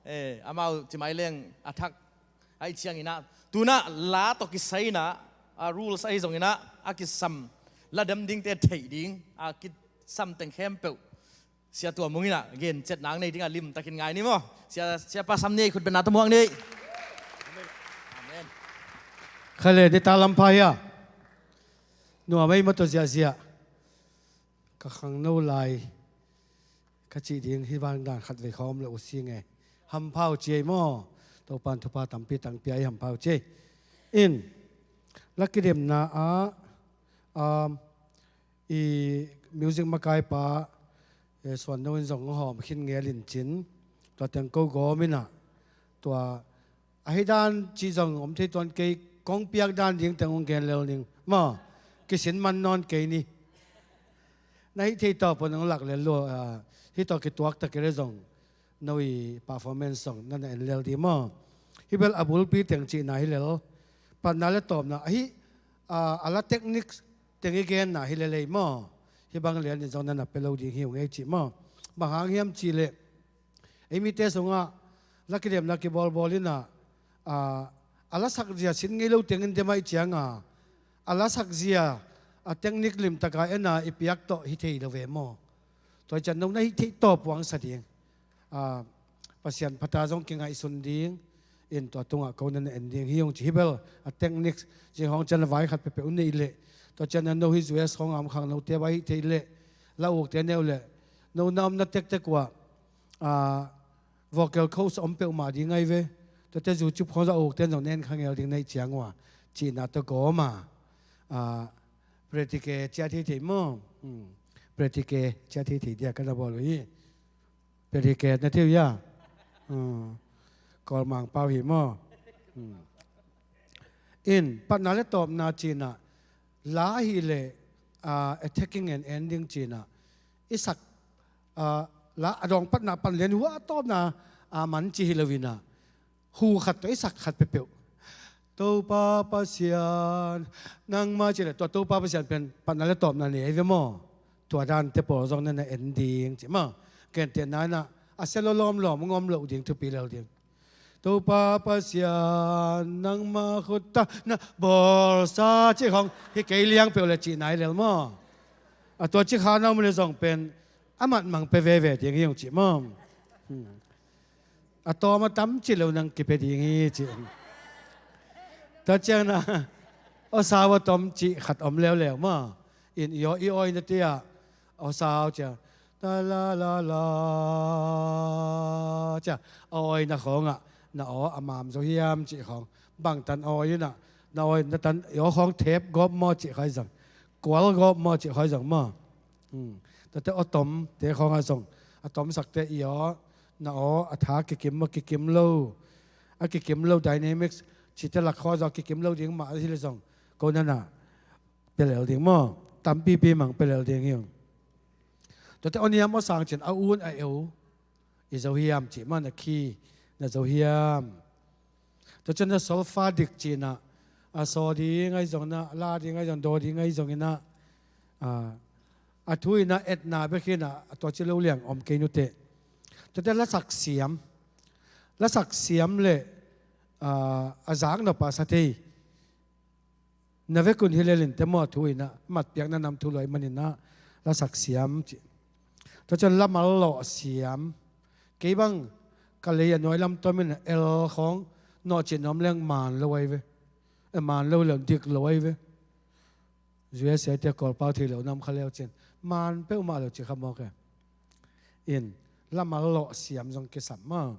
Eh, amau ci mai leng a thak. Ahih ciangin ah, tu-in ah la tawh kisai-in ah, a rules ahi zongin ah, a kisam, la dem dingte theih ding a kisam teng khempeuh Sia Tua Mung in ah gen ciat nang nei dingah limtakin ngai ni maw. Sia, Siapa Sam ni khut beng na tawh muak ni. Amen. Kha le, ni ta lam pha hia? Nuam ei maw, tua ziahziah. Ka khangno lai ka cih ding hi vang dan khat vei khawm le uh si nge. Hampha uh ci ei maw. Topa'n thupha tampi tang pia ei, hampha uh ci ei. In, la kidemna ah, um, i music makaipa, eh, Suan No in zong hawm khin ngel in cin. Tua teng ko gawm in ah, tua ahi dan cih zong om thei tuan kei, kong piak dan ding teng hong gen lel ning maw. Kisin man nawn kei ni. Na hih thei tawh pua nong lak lel lua, ah, hih tawh kituak tak kei le zong no i performance zong na na en lel ding maw. Hih bel a bulpi teng cihna hi lel. Patna le tawpna ahi, ah, a la technique teng i genna hi lel ei maw. Hih bang lian in zong na na pia lo ding hi ung ei cih maw. Bang hang hiam cih leh, ei mite sungah la kidemna kibawlbawl in ah, ah, a lasak zia sin ngei lo teng in dem ahih ciangin, a lasak zia a technique limtak a en a i piak tawh hi thei lo ve maw. Tua ciang no na hih theih tawh puangsa ding, ah, Pasian phat a zong kingaihsun ding in tua tungah ko na na en ding hi ung ci. Hih bel a technique, zing hong ciang a vai khat peuhpeuh nei leh, tua ciang a no hih U S hong a om khangnote vai hih theih leh, la ukte neu leh, no na omna tektek uh ah, ah, vocal coach om peuhmah ding ahi ve. Tuate YouTube khawng zong a ukte zong na en kha ngel ding na hih ciang uh ah, cihna tawh gawm a, ah, pratique ciat hi thei maw. Hmm. Pratique ciat hi thei dia ka na bawl uh hi. Pratique na thei uh hia? Hmm. Kawl Mangpau hi maw. Hmm. In, patna le tawpna cihna, la hi leh, ah, attacking and ending cihna, i sak, ah, la a dawng patna pan lian hua tawpna, ah, man ci hi lo in ah, hu khat tawh i sak khat peuhpeuh. Topa Pasian, nangmah cih leh tua Topa Pasian pen patna le tawpna nei ahi ve maw. Tua dante pawl zong na na en ding cih maw. Gentehna in ah, a sia lo lawmlawm ngawm loh ding thupi lel ding. Topa Pasian, nangmah khut tawh na bawlsa cih khawng hi kei liang peuh le cihna hi lel maw. A tua cih kha na om le zong pen a mat mang pia veve ding hi ung cih maw. Hmm. A tawm a tam cih lo nang kipia ding hi cih. Tua ciang na, aw sau a tom cih khat om leuleu maw. In i aw, i aw in a ti a, aw sau cia, ta la la la cia, a aw in a khawng ah na aw a mam zo hiam cih khawng. Bangtan aw in ah, na aw in na tan, i aw khawng thep gawp maw cih khawng zong, kual gawp maw cih khawng zong maw. Hmm. Tuate aw tomte khawng ah zong, a tomsakte i aw, na aw a tha kikim maw, kikim lo, a kikim lo dynamics cihte lak khawng zong a kikim lo ding mah hi le zong, ko na na pia lel ding maw. Tampipi mang pia lel ding hi ung. Tuate aw niam aw sang cin a un a eu i zo hiam cih maw, na key na zo hiam. Tua ciang na solfa dik cihna, a saw ding ahi zong in ah, la ding ahi zong, daw ding ahi zong in ah, a, a thu in ah etna bek hi in ah, a tua ci lo liang om kei nute. Tuate lasak siam, lasak siam le, a, a zak nop a sa thei. Na vekun hi lel in te maw, thu in ah, matpiakna nam thu luai man in ah, lasak siam cih. Tua ciang lamal lawh siam. Kei bang ka lei a nuai lam tom in ah el khawng nawh cih nuam leng man lo ahi ve. E, man lo leng dik lo ahi ve. U S A te Kawlpau thei lo nam kha leu cin. Man peuhmah lo cih kha mawk e. In, lamal lawh siam zong kisam maw.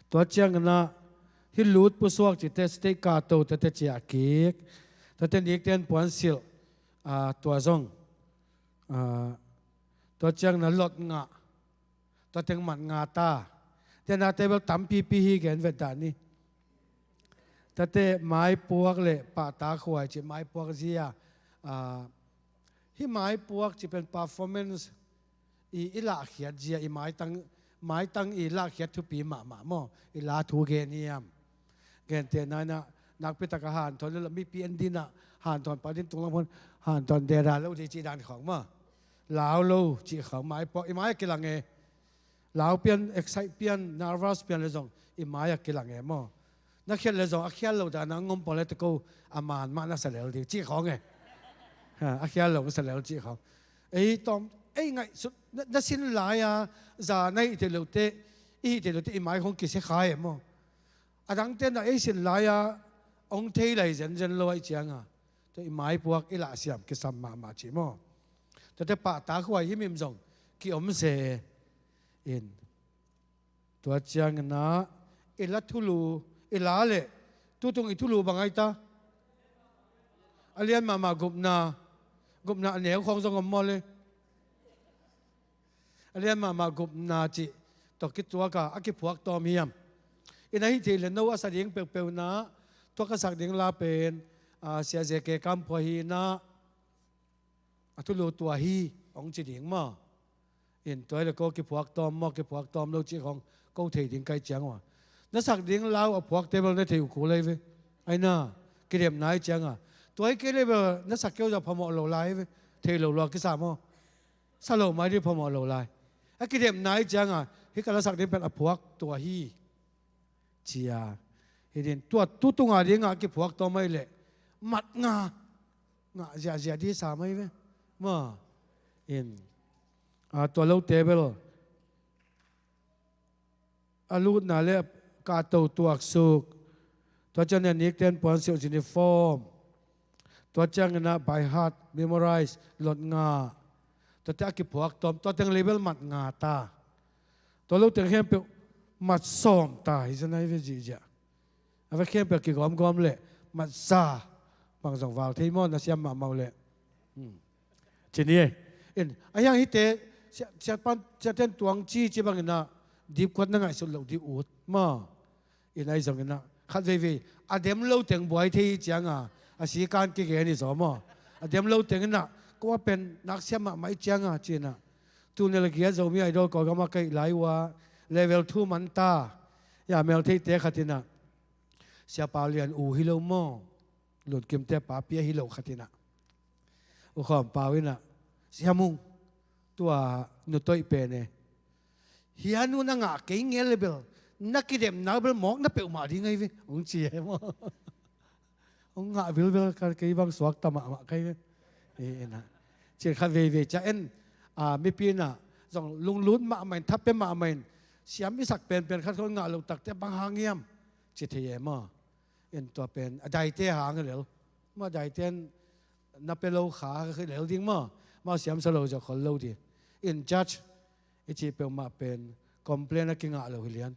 Tua ciang in ah, hih lut pusuak cihte, stage kato tete ciah kik. Tuate nikten puan silh, a, tua zong. A, tua ciang in ah lot ngah. Tua teng mat ngah ta. Tua nate bel tampipi hi gen vet dah ni. Tuate maipuak le pahtakhuai cih maipuak zia. A, hih maipuak cih pen performance i, i lahkhiat zia, i maitang, maitang i lahkhiat thupi mahmah maw, i la thu gen hiam. Gentehna in ah, nakpi tak a hanthawn lo, mipi en ding in ah, hanthawn pah ding tunglam khawng, hanthawn dera lo ding cih dan khawng maw. Lau lo cih khawng, maipuak, i mai a kilang e. Lau pian, excite pian, nervous pian le zong, i mai a kilang e maw. Na khial le zong, a khial lo dan a ngom pawng le te ko, a man mah na sa lel ding cih khawng e. Ha, a khial lo sa lel cih khawng. Ei tawm, ei ngaihsut na, na sin lai-a za na hih theih loh teh, i hih theih loh teh i mai khong kisia kha e maw. A dangte na ei sin lai-a hong thei lai zenzen lo ahih cianga, tua i maipuak i lahsiam kisam mahmah cih maw. Tuate pahtakhuai himhim zong ki-om se in. Tua cianginah i la thulu, i la leh tutung i thulu bang ahi ta? A lian mahmah gupna, gupna a neu khawng zong om maw le? A lian mahmah gupna cih tawh kituaka a kiphuak tawm hiam? Ina hih theih le no a sa ding peuhpeuhna, tua ka sak ding la pen, a, Sia Ze Ke Kam Phua hi inah, a thulu tua hi hong ci ding maw? In tua hi le ko kiphuak tawm maw, kiphuak tawm lo cih khawng ko thei ding kai ciang uh a. Na sak ding lau a phuakte bel na thei uh kul lai ve. Aina, kidemna hi cianga. Tua hi kei le bel na sak keu zah phamawh lo lai ve. Thei lo lo a kisa maw? Sa lo mai ding phamawh lo lai. A kidemna hi cianga, hih ka la sak ding pen a phuak tua hi. Cia. Hidin tua tutunga dinga kiphuak tawm mai leh mat nga. Ngah ziahziah di sa mai ve. Maw. In. A, tua lo table. A lutna le kahto tuaksuk. Tua ciang a nikten puansilh uniform. Tua cianginah by heart, memorize, lot ngah. Tuate a kiphuak tawm, tua teng label mat nga ta. Tua lo teng khempeuh mat sawm ta, hi zen ai ve zihziah. A va khempeuh kigawmgawm leh mat za bang zong val thei maw, na siam mahmah uh leh. Hmm. Ci ni ei. In, a hiang hite, sia, sia pan, sia ten tuang ci, ci banginah, dipkuat na ngaihsut loh dih ut maw. In ahi zonginah, khat veivei a dem lo teng buai thei hi cianga, a sikan kigen hi zaw maw. A dem lo tenginah, ko a pen nak siam mahmah hi cianga, cinah. Tul nih le giat Zomi Idol Kawlgam ah ka hih lai uh a, level two man ta. Ya, mel theite khatinah, Sia Pau Lian u hi lo maw? Lunkimte papi ahi lo khatinah, U Khawm Pau inah, Sia Mung, tua nu toih pen e. Hia nu na ngah kei ngel le bel na kidemna bel mawk na peuhmah ding ahi ve, hong ci e maw. Hong ngah vilvel ka, kei bang suakta mahmah kai ve. E, inah. Cin khat veivei ciah en, a, mipi inah zong lunglut mahmah in, thapiam mahmah in, siam i sak penpen khat khawng ngah loh takte bang hang hiam? Ci thei e maw. In tua pen a daite hang hi lel. Maw, a daite in na pia lo kha hi lel ding maw. Maw, siamsa lo zia khol lo ding. In judge i cih peuhmah pen complain a kingah lo hi lian.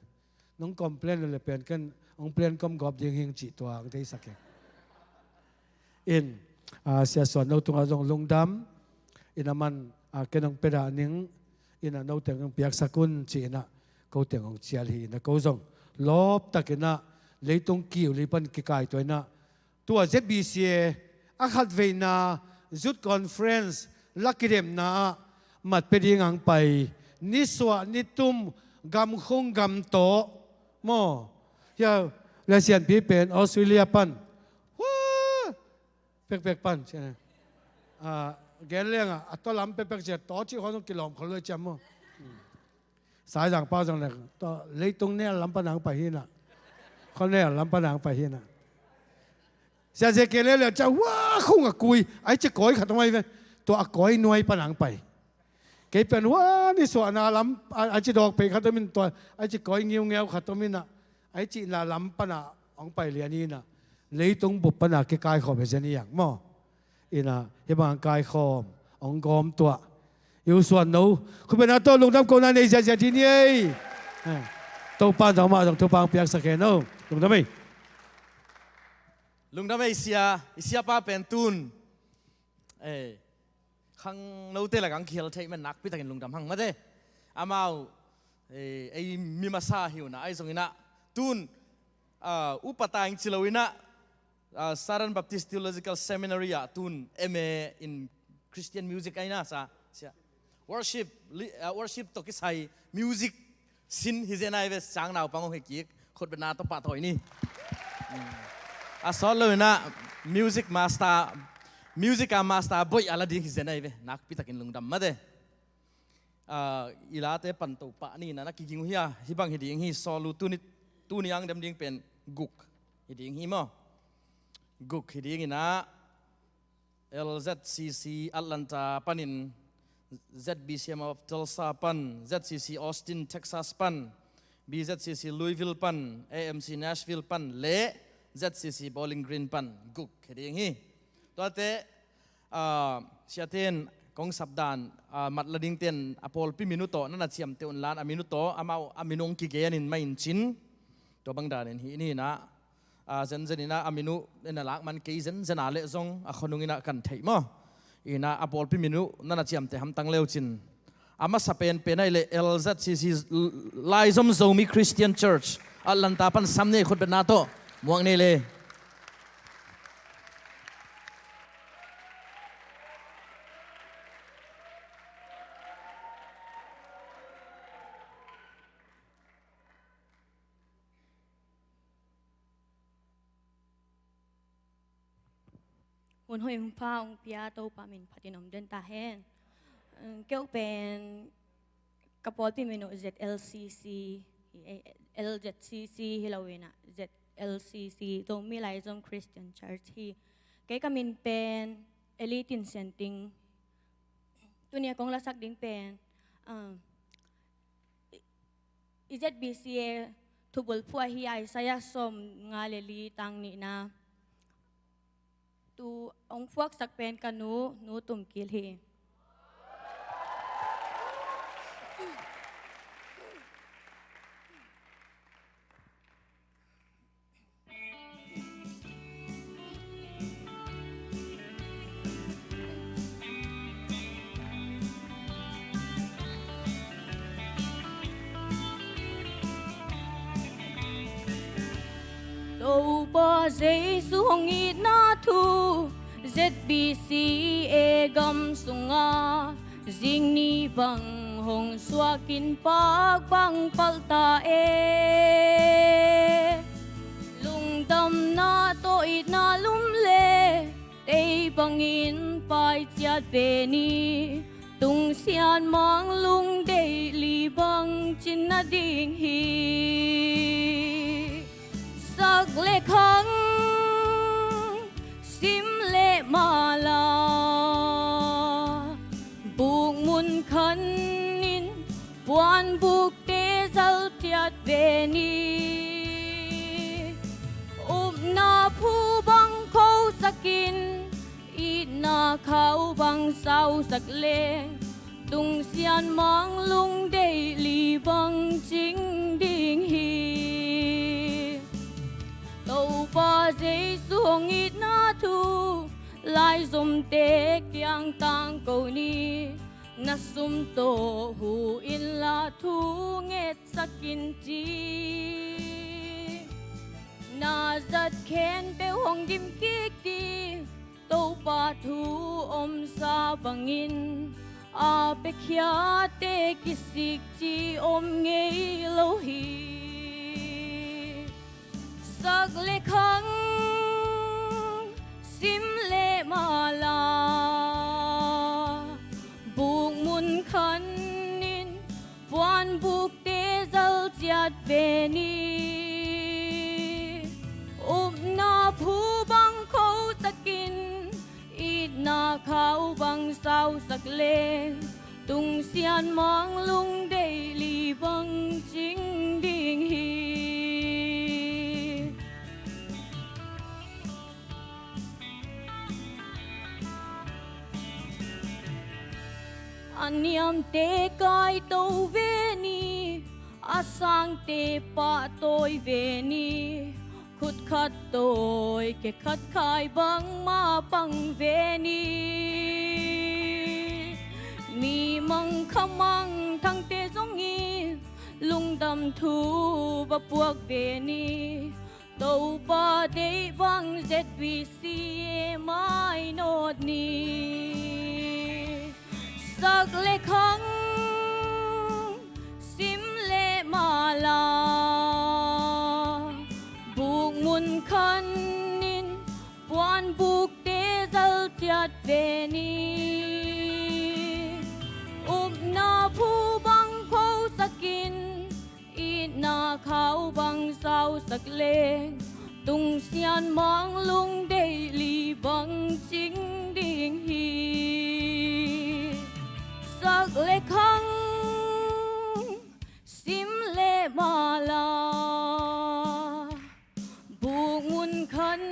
Nong complain lo le pen ken hong plan kom gawp ding hing cih tua hong theisak hi. In, a, Sia Suan no tungah zong lungdam. In a man, a, ken hong pia dah ning. In a no teng hong piaksak un ci inah ko teng hong cial hi. In a ko zong lawptak inah leitung kiu li pan kikaituah inah tua Z B C A a khatveina Youth Conference la kidemna ah mat pia ding ang pai, nisuah nitum, gamkhung gamtawh maw. Hia, le sianpi pen Australia pan. Hua! Pekpek pan, cia. A, gen leng a, a tua lam pekpek cia, tawh cih khawng zong kilawm khol lo ciam maw. Saizang pau zong le, tua leitung nel lam pan ang pai hi inah. Khuanel lam pan ang pai hi inah. Sia Ze Ke le le cia hua khung a kui, ai ci kawi khat om ai ve. Tua a kawi nuai pan ang pai. Kei pen hua nisuahna lam, a, ai ci dawk pei khat om in tua, ai ci kawi ngiungeu khat om inah. Ai cihna lam pan a hong pai lian inah. Leitung bup pan a kikaikhawm hi zen hi ang maw. Inah, hih bang kaikhawm, hong gawm tuah. I U Suan no, khupena tawh lungdam kohna nei ziahziah dih ni ei. Topa in zong amah zong thupha hong piaksak hen o. Lungdam ei. Lungdam ei sia, i siapa pen tun. Eh, khangnote lakah hong kihel theih man nakpi takin lungdam hang mate. Amau, eh, ei mi masa hi uh na ahi zonginah. Tun, ah, upa ta ing ci lo inah, ah, Southern Baptist Theological Seminary ah tun M A in Christian Music ahi na sa, sia. Worship, li-, ah, worship tawh kisai music sin hi zen ai ve, sang naupang hong hi kik, khutbetna tawh pahtawi ni. Hmm. A sawt lo inah music master, music a master boih a la ding hi zen ai ve, nakpi takin lungdam mate. Ah, i late panto pah ni na na kiging uh hi a, hih bang hi ding hi, sawl uh tuni, tuni ang dem ding pen guk hi ding hi maw. Guk hi ding inah L Z C C Atlanta panin Z B C M of Tulsa pan, Z C C Austin, Texas pan, B Z C C Louisville pan, A M C Nashville pan le Z C C Bowling Green pan guk hi ding hi. Tuate, ah, siaten kong sapdan, ah, mat la dingten a pawlpi min uh tawh na na ciamteh un la, a min uh tawh amau a min uh hong kigen in mah in cin. Tua bang danin hih ni in ah, ah, zenzen in ah a min uh na lak man kei, zenzen a leh zong a khuanung in ah kan theih maw. In ah a pawlpi min uh na na ciamteh hamtang le uh cin. A masa penpen ahih leh L Z C C, Laizom Zomi Christian Church, Atlanta pan sam ni, khutbetna tawh muak ni le. Hun hoih hun pha hong pia Topa min phatin om den ta hen. Kei uh pen ka pawlpi min uh Z L C C hi, eh, L Z C C hi lo in ah, Z L C C, Zomi Laizom Christian Church hi. Kei ka min pen Eli Tin Sian Ting. Tuni a kong lasak ding pen, ah, i, i Z B C A thubulphuh ahi Isaiah sawmnga le li tang nihna. Tu hong phuaksak pen ka nu, Nu Tum Kil hi. Topa Jesu hong itna thu, Z B C A gam sunga zing ni bang hong suakin pak bang palh ta e. Lungdamna tawh itna lum le tei bangin pai ciat ve ni. Tungsian Mang lungdeih li bang cin nading hi. Sak le khang sim le mala, buk mun khanin puanbukte zal ciat ve ni. Upna phu bang khosakin, itna khau bang sausak leng, Tungsian Mang lungdeih li bang cing ding hi. Topa Jesu hong itna thu, Laizomte kiang tangko ni. Na sum tawh hu inla thu ngetsak in ci. Na zat khempeuh hong dim kik ding, Topa thu omsa bangin a piakhiatte kisik ci om ngei lo hi. Sak le khang sim le mala, buk mun khanin puanbukte zal ciat ve ni. Upna phu bang khosakin, itna khau bang sausak leng, Tungsian Mang lungdeih li bang cing ding hi. A niamte kaito ve ni, a sangte pahtawi ve ni. Khut khat tawi, khe khat khai bangmah pang ve ni. Mi mang kha mang thangte zongin lungdam thu va puak ve ni. Topa deih bang Z B C A mainawt ni. Sak le khang sim le mala, buk mun khanin puanbukte zal ciat ve ni. Upna phu bang khosakin, itna khau bang sausak leng, Tungsian Mang lungdeih li bang cing ding hi. Sak le khang sim le mala, bukmun khan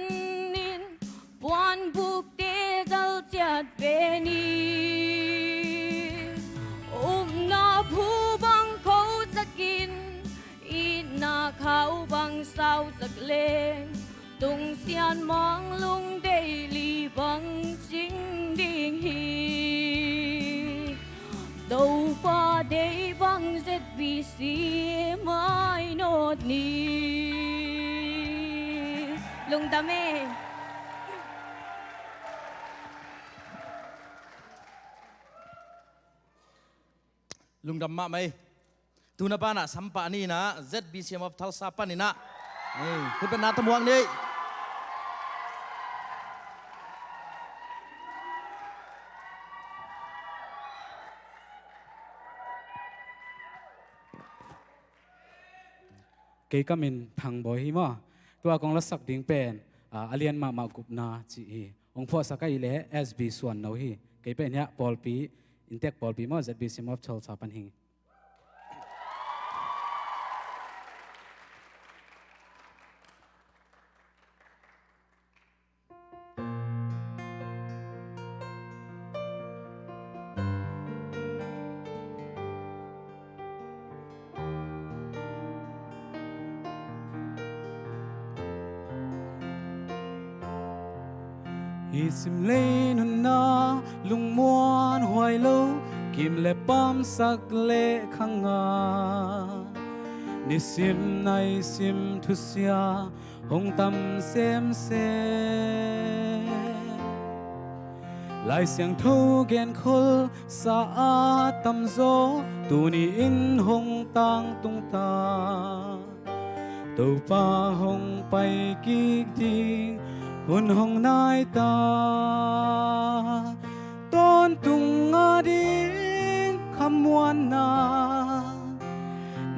in puanbukte zal ciat ve ni. Upna phu bang khosakin, itna khau bang sausak leng, tungsian mang lungdeih li bang cing ding hi. Topa deih bang Z B C mainawt ni. Lungdam e. Lungdam mahmah ei. Tuna banah sampah ni inah Z B C M of Tulsa pan inah, ei, khutbetna tawh muak ni. Kei ka min Thang Bawi hi maw. Tua kong lasak ding pen, a, a lian mahmah gupna cih hi. Hong phuahsak ahih leh S B Suan No hi. Kei pen hiah pawlpi, inntek pawlpi maw, Z B C M of Tulsa pan hi. Hih simlei nunna lungmuan huai lo, kim le pamsak le khanga, nisim naisim thusia hong tam semsem. Lai Siangtho genkhol sa a tamzaw, tuni-in hong tangtung ta. Topa hong pai kik ding hun hong nai ta. Tawntung a ding khamuanna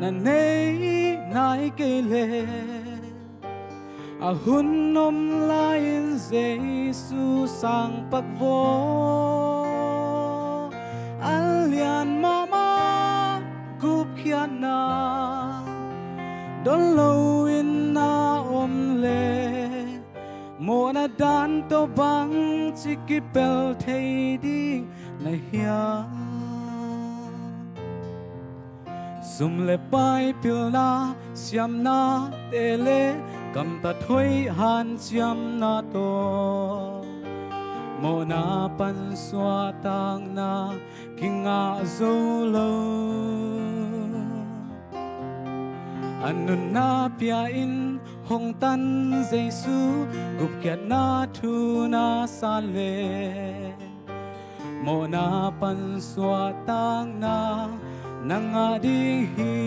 na nei nai kei leh, a hun om lai-in Jesu sangpak vaw. A lian mahmah gupkhiatna dawn loin na om leh, mawhna dan tawh bangci kipel thei ding na hiam? Sum le pai pilna siamnate le gamtat hoih hanciamna tawh, mawhna pan suahtakna kingah zo lo. A nunna pia-in hong tan Jesu, gupkhiatna thu na sa leh, mawhna pan suahtakna na ngah ding hi.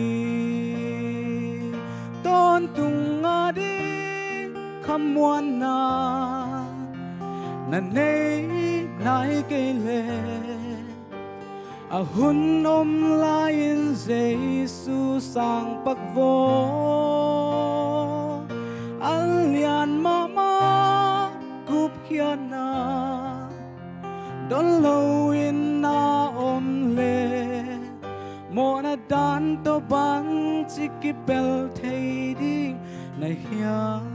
Tawntung a ding khamuanna na nei nai kei leh, a hun om lai-in Jesu sangpak vaw. A lian mahmah gupkhiatna dawn loin na om leh, mawhna dan tawh bangci kipel thei ding na hiam?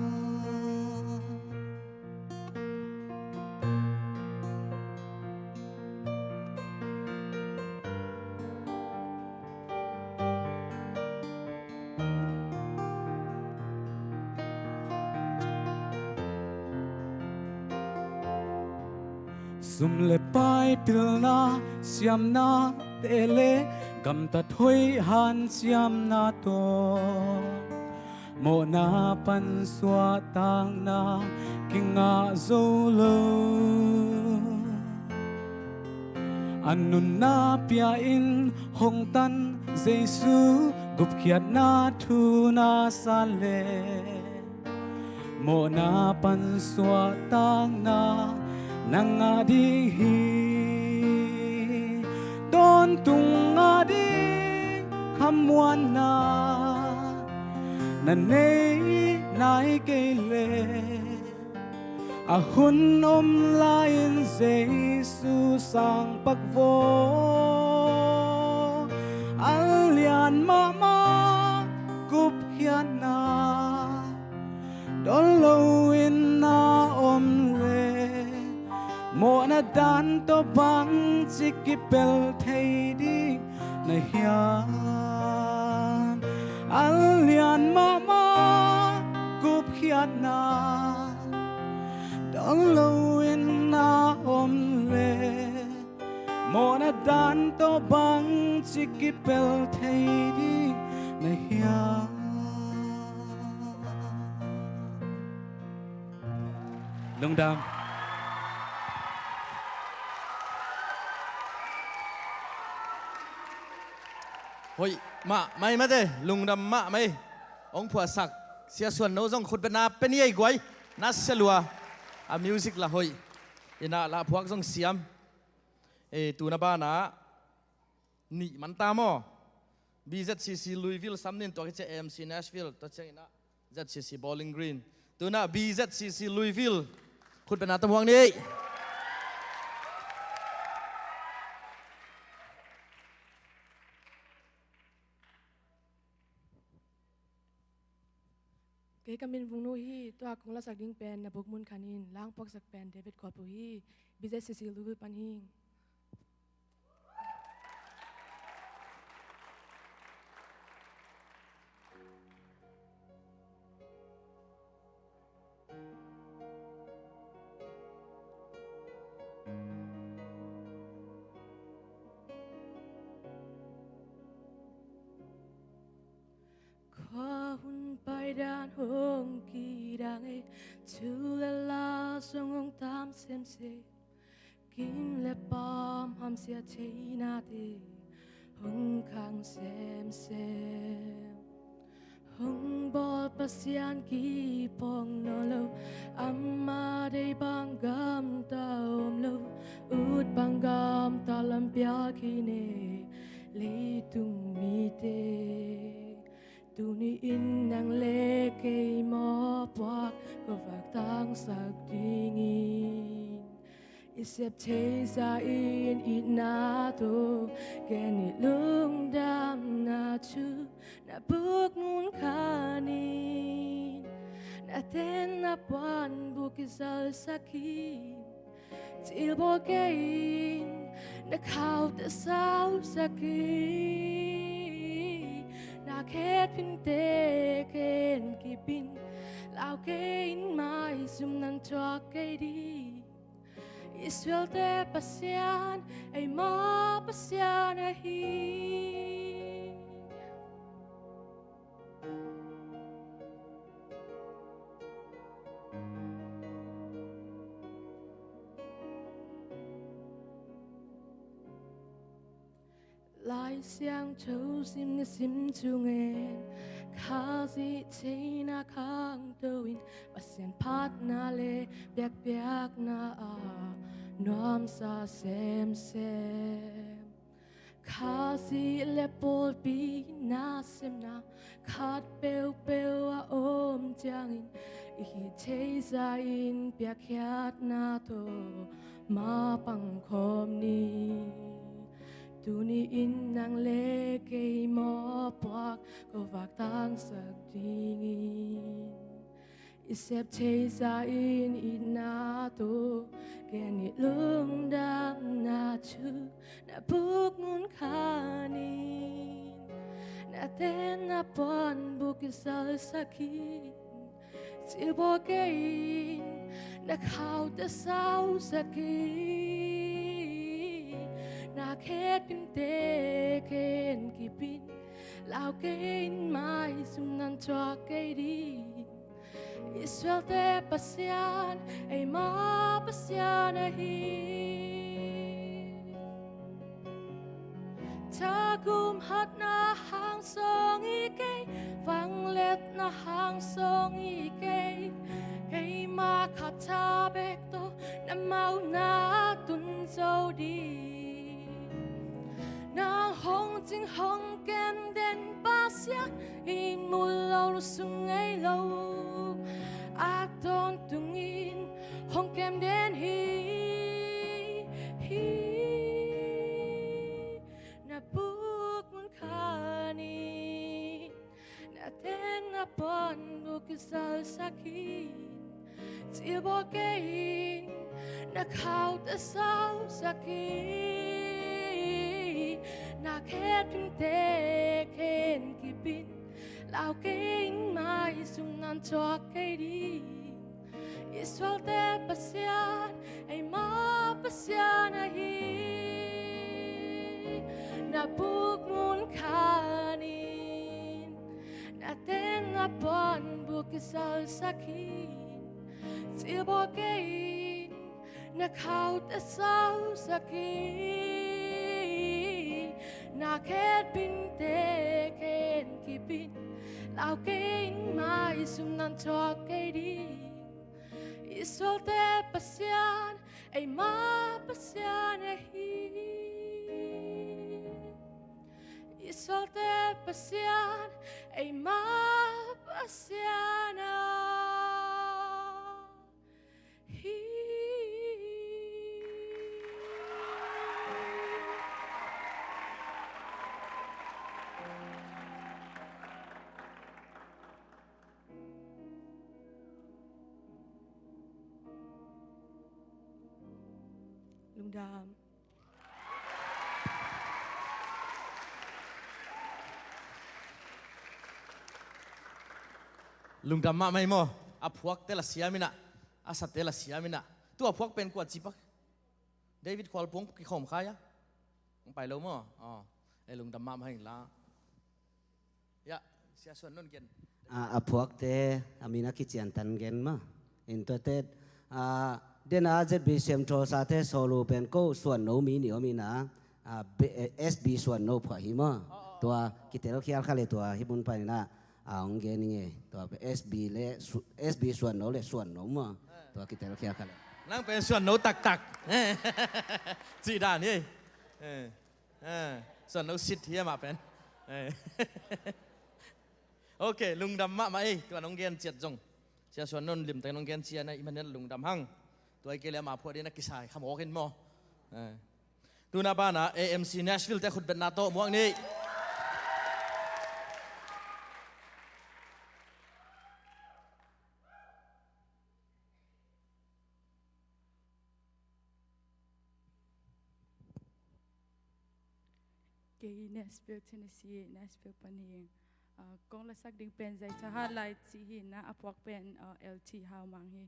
Sum le pai pilna siamnate le gamtat hoih hanciamna tawh, mawhna pan suahtakna kingah zo lo. A nunna pia-in hong tan Jesu, gupkhiatna thu na sa leh, mawhna pan suahtakna na ngah ding hi. Tawntung a ding khamuanna na nei nai kei leh, a hun om lai-in Jesu sangpak vaw. Mahmah gupkhiatna dawn loin na om le, mawhna dan tawh bangci kipel thei ding na hiam? A lian mahmah gupkhiatna dawn loin na om le, mawhna dan tawh bangci kipel thei ding na hiam? Lungdam. Hoih mahmah ei mate, lungdam mahmah ei. Hong phuahsak Sia Suan No zong khutbetna pe ni ei guai. Nasia lua. A music la hoih. Ina la phuak zong siam. E, tuna banah nih man ta maw? B Z C C Louisville sam nin, tua khit ciang M C Nashville, tua ciang ina Z C C Bowling Green. Tuna B Z C C Louisville khutbetna tawh muak ni. Kei ka min Vung Nu hi. Tua kong lasak ding pen Na Buk Mun Khan In, la hong puaksak pen David Khuapu hi. B Z C C Louisville pan hi. Khua hun paidan hong kidang e, thu le la zong hong tam semsem. Kim le paam hamsia theinate hong khang semsem. Hong bawl Pasian kipawng nawn lo, ama deih bang gamta om lo. Ut bang gamta lam pial khin e, leitung mite. Tuni-in nang le kei mawhpuak ko vak tangsak dingin, i sep theisa in itna tawh gen i lungdamna thu. Na buk mun khan in, na tenna puanbuk i zalsak in, cilbawl kei in, na khaute sausak in. Na khetphinte ken kip in, lau kei in, maizum nan thuak kei ding. Israelte Pasian, eima Pasian ahi. Lai Siangtho sim ni sim thungen, Khazih theihna khangto in, Pasian phatna le biakpiakna ah nuamsa semsem. Khazih le pawlpi nasepna khat peuhpeuh a om ciangin, i hih theisa in piakkhiatna tawh mapang khawm ni. Tuni-in nang le kei mawhpuak ko vak tangsak dingin, i sep theisa in itna tawh gen i lungdamna thu. Na buk mun khan in, na tenna puanbuk i zalsak in, cilbawl kei in, na khaute sausak in. Na khetphinte ken kip in, lau kei in, maizum nan thuak kei ding. Israelte Pasian, eima Pasian ahi. Thagum hatna hang sawng hi kei, vangliatna hang sawng hi kei. Keima khat tha bek tawh na mauhna tun zo ding. Nang hong cing hong kem den Pasian, i mu lo, lungsim ngei lo a tawntungin hong kem den hi, hi. Na buk mun khan in. Cilbawl kei in, na khauhte sausak in, na khetphingte khenkip in, lau kei in, maizumna thuak kei ding. Israelte Pasian, eima Pasian ahi, na bukmun khanin, na tenna pan buk kisalsak in, cilbawl kei in, na khauhte sausak in, na khetphingte khenkip in, lau kei in, maizumna thuak kei ding. Israelte Pasian, eima Pasian ahi. Israelte Pasian, eima Pasian ahi. Lungdam. Lungdam mahmah hi maw. A phuakte la siam inah, a sate la siam inah. Tu a phuak pen kua ci pak? David Khualpuang kikhawm khai a. Hong pai lo maw? Aw. E, lungdam mahmah hi la. Ya, Sia Suan Non gen. A, a phuakte a min a kiciantan gen mah. In tuate, a, dena Z B C M thawlsate sawlu pen ko Suan No mi ni om inah, a, B-, eh, S B Suan No phuah hi mah. Tua kitelkhial kha le tua hih mun pan inah, a, hong gen ing e. Tua S B le Su-, S B Suan No le Suan No mah. Tua kitelkhial kha le. Nang pen Suan No taktak. Cih dan hi. Eh. Eh, Suan No sit hi amah pen. Eh. Ok, lungdam mahmah ei, tua nong gen ciat zong. Sia Suan Non limtak nong gen ciat na i manin lungdam hang. Tua i kei le amah phuak ding na kisai khamawk in maw. Eh. Tuna bana A M C Nashville te khutbetna tawh muak ni. Kei Nashville, Tennessee, Nashville pan hi. Ah, kong lasak ding pen Zai Thahat Lai cih hi na, a phuak pen, ah, L T Hau Mang hi.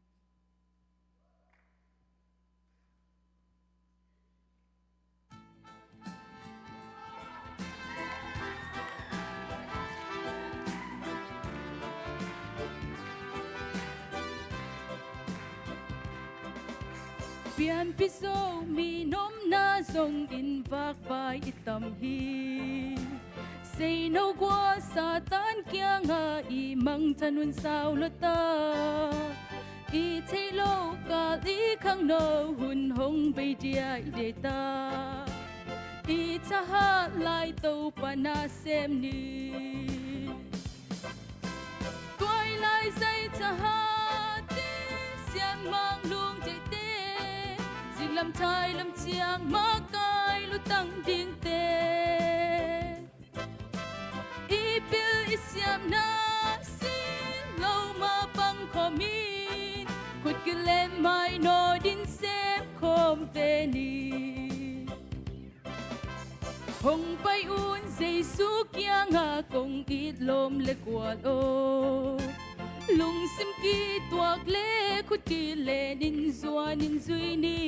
Pianpih Zomi nopna zongin vakvai i tam hi. Seino gua Satan kiangah i mangthan hun sau lo ta. I theih loh kal i khangno hun hong bei diai dei ta. I thahat lai Topa na sem ni. Tuailai Zai Thahat te, sianmang lungdeih te, zinglam thailam ciang makai lutang ding te. I pil i siamna sin lo ma pang khawm in, khut kilen mai nawn ding sem khawm ve ni. Hong pai un Jesu kiangah kong it lawm le gual aw. Lungsim kituak le khut kilen in zuan in zui ni.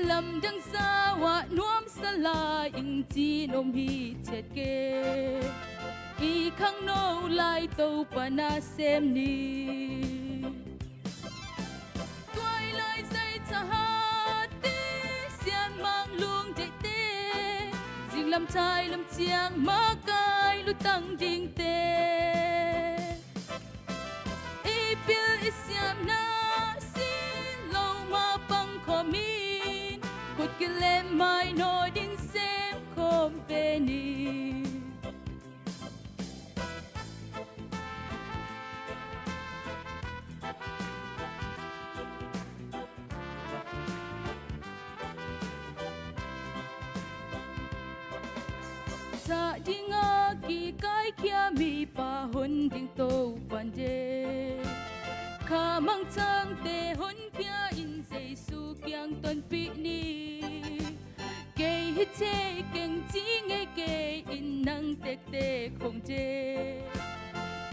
Lamdang sau ah nuamsa lai ing ci-in om hi ciat kei. I khangno lai Topa na sem ni. Tuailai Zai Thahat te, sianmang lungdeih te, zinglam thailam ciang makai lutang ding te. I pil i siamna sin lo ma pang khawm in, khut kilen mai nawn ding sem khawm ve ni. Thah dingah kikaikhia mipa hon ding Topa deih. Kha mangthangte honkhia in Jesu kiang tonpih ni. Kei hi thei keng ci ngei kei in, nang tektek hong thei.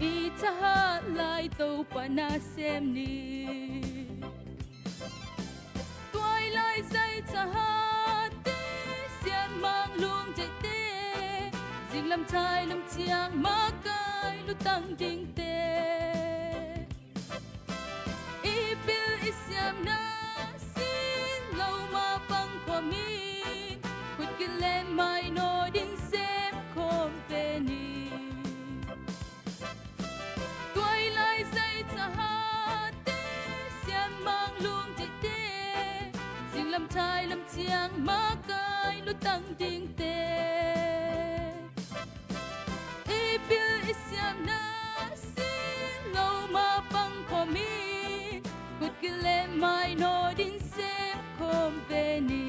I thahat lai Topa na sem ni. Tua lai zai thahatte, sianmang lungdeihte, zinglam thailam ciang makai lutang dingte. I pil i siamna sin lo ma pang khawm in, khut kilem mai naw ding sem khawm ve ni. Tua lai zai thahatte, sianmang lungdeihte, zinglam thailam ciang makai lutang dingte. I pil i siamna sin lo ma pang khawm in, khut kilem mai naw ding sem khawm ve ni.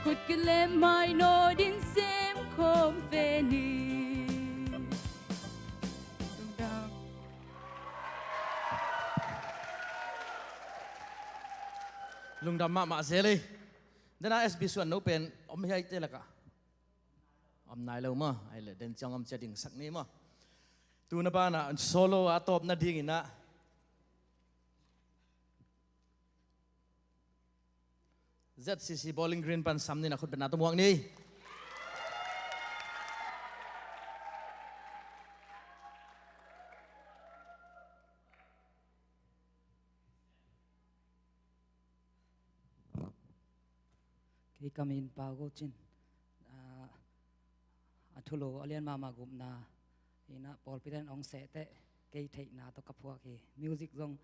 Khut kilem mai naw ding sem khawm ve ni. Lungdam. Lungdam mahmah zel ei. Dena S B suan no pen om hiaite lakah om nai lo maw? Ai le den ciang om cia ding sak ni maw? Tuna banah solo a tawp nadingin ah Z C C Bowling Green pan sam ni, na khut betna tawh muak ni. Kei ka min Pau Go Cin. Ah, a thulu a lian mahmah gupna hi-in ah, pawlpi ten hong seh teh kei theihna tawh ka phuak hi. Music zong,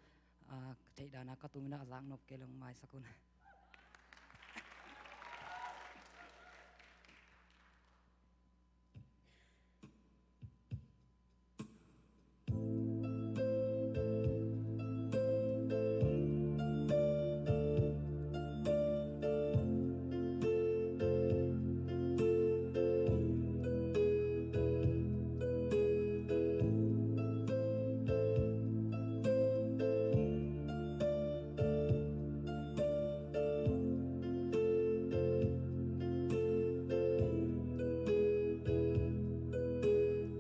ah, theih dana ka tum in ah, a zak nop kei leh hong maisak un.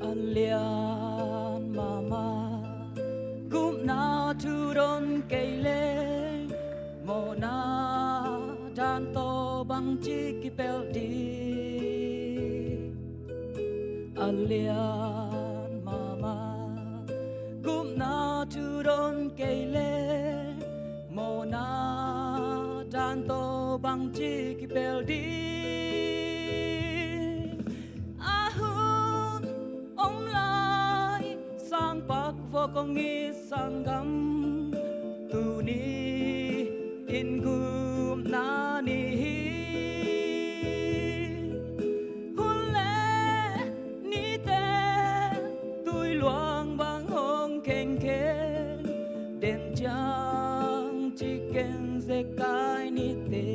A lian mahmah gupna thu don kei leh, mawhna dan tawh bangci kipelh ding. A lian mahmah gupna thu don kei leh, mawhna dan tawh bangci kipelh ding. A hun om lai, sangpak vawk hong it sanggam, tuni in gupna ni hi. Hun le nite tui luang bang hong khenkhen, den ciang ci ken zekai nite.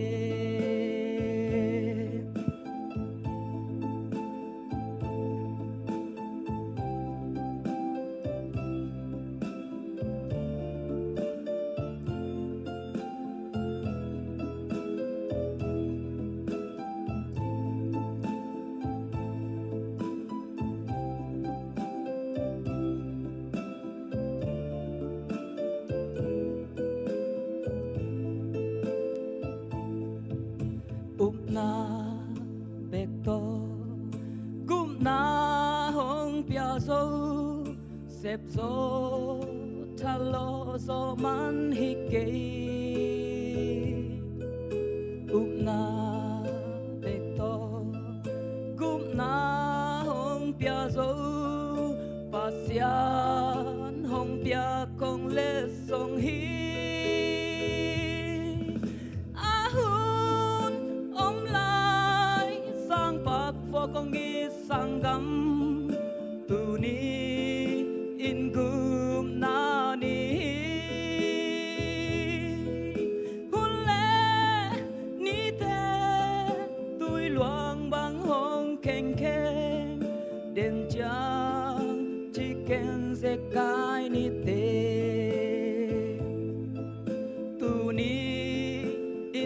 Upna bek tawh gupna hong pia zo, sep zo, thalawh zo man hi kei. Upna bek tawh gupna hong pia zo, Pasian hong piak hong letsong hi. A hun om lai, sangpak vawk hong it sanggam, tuni in gupna ni hi. Hun le nite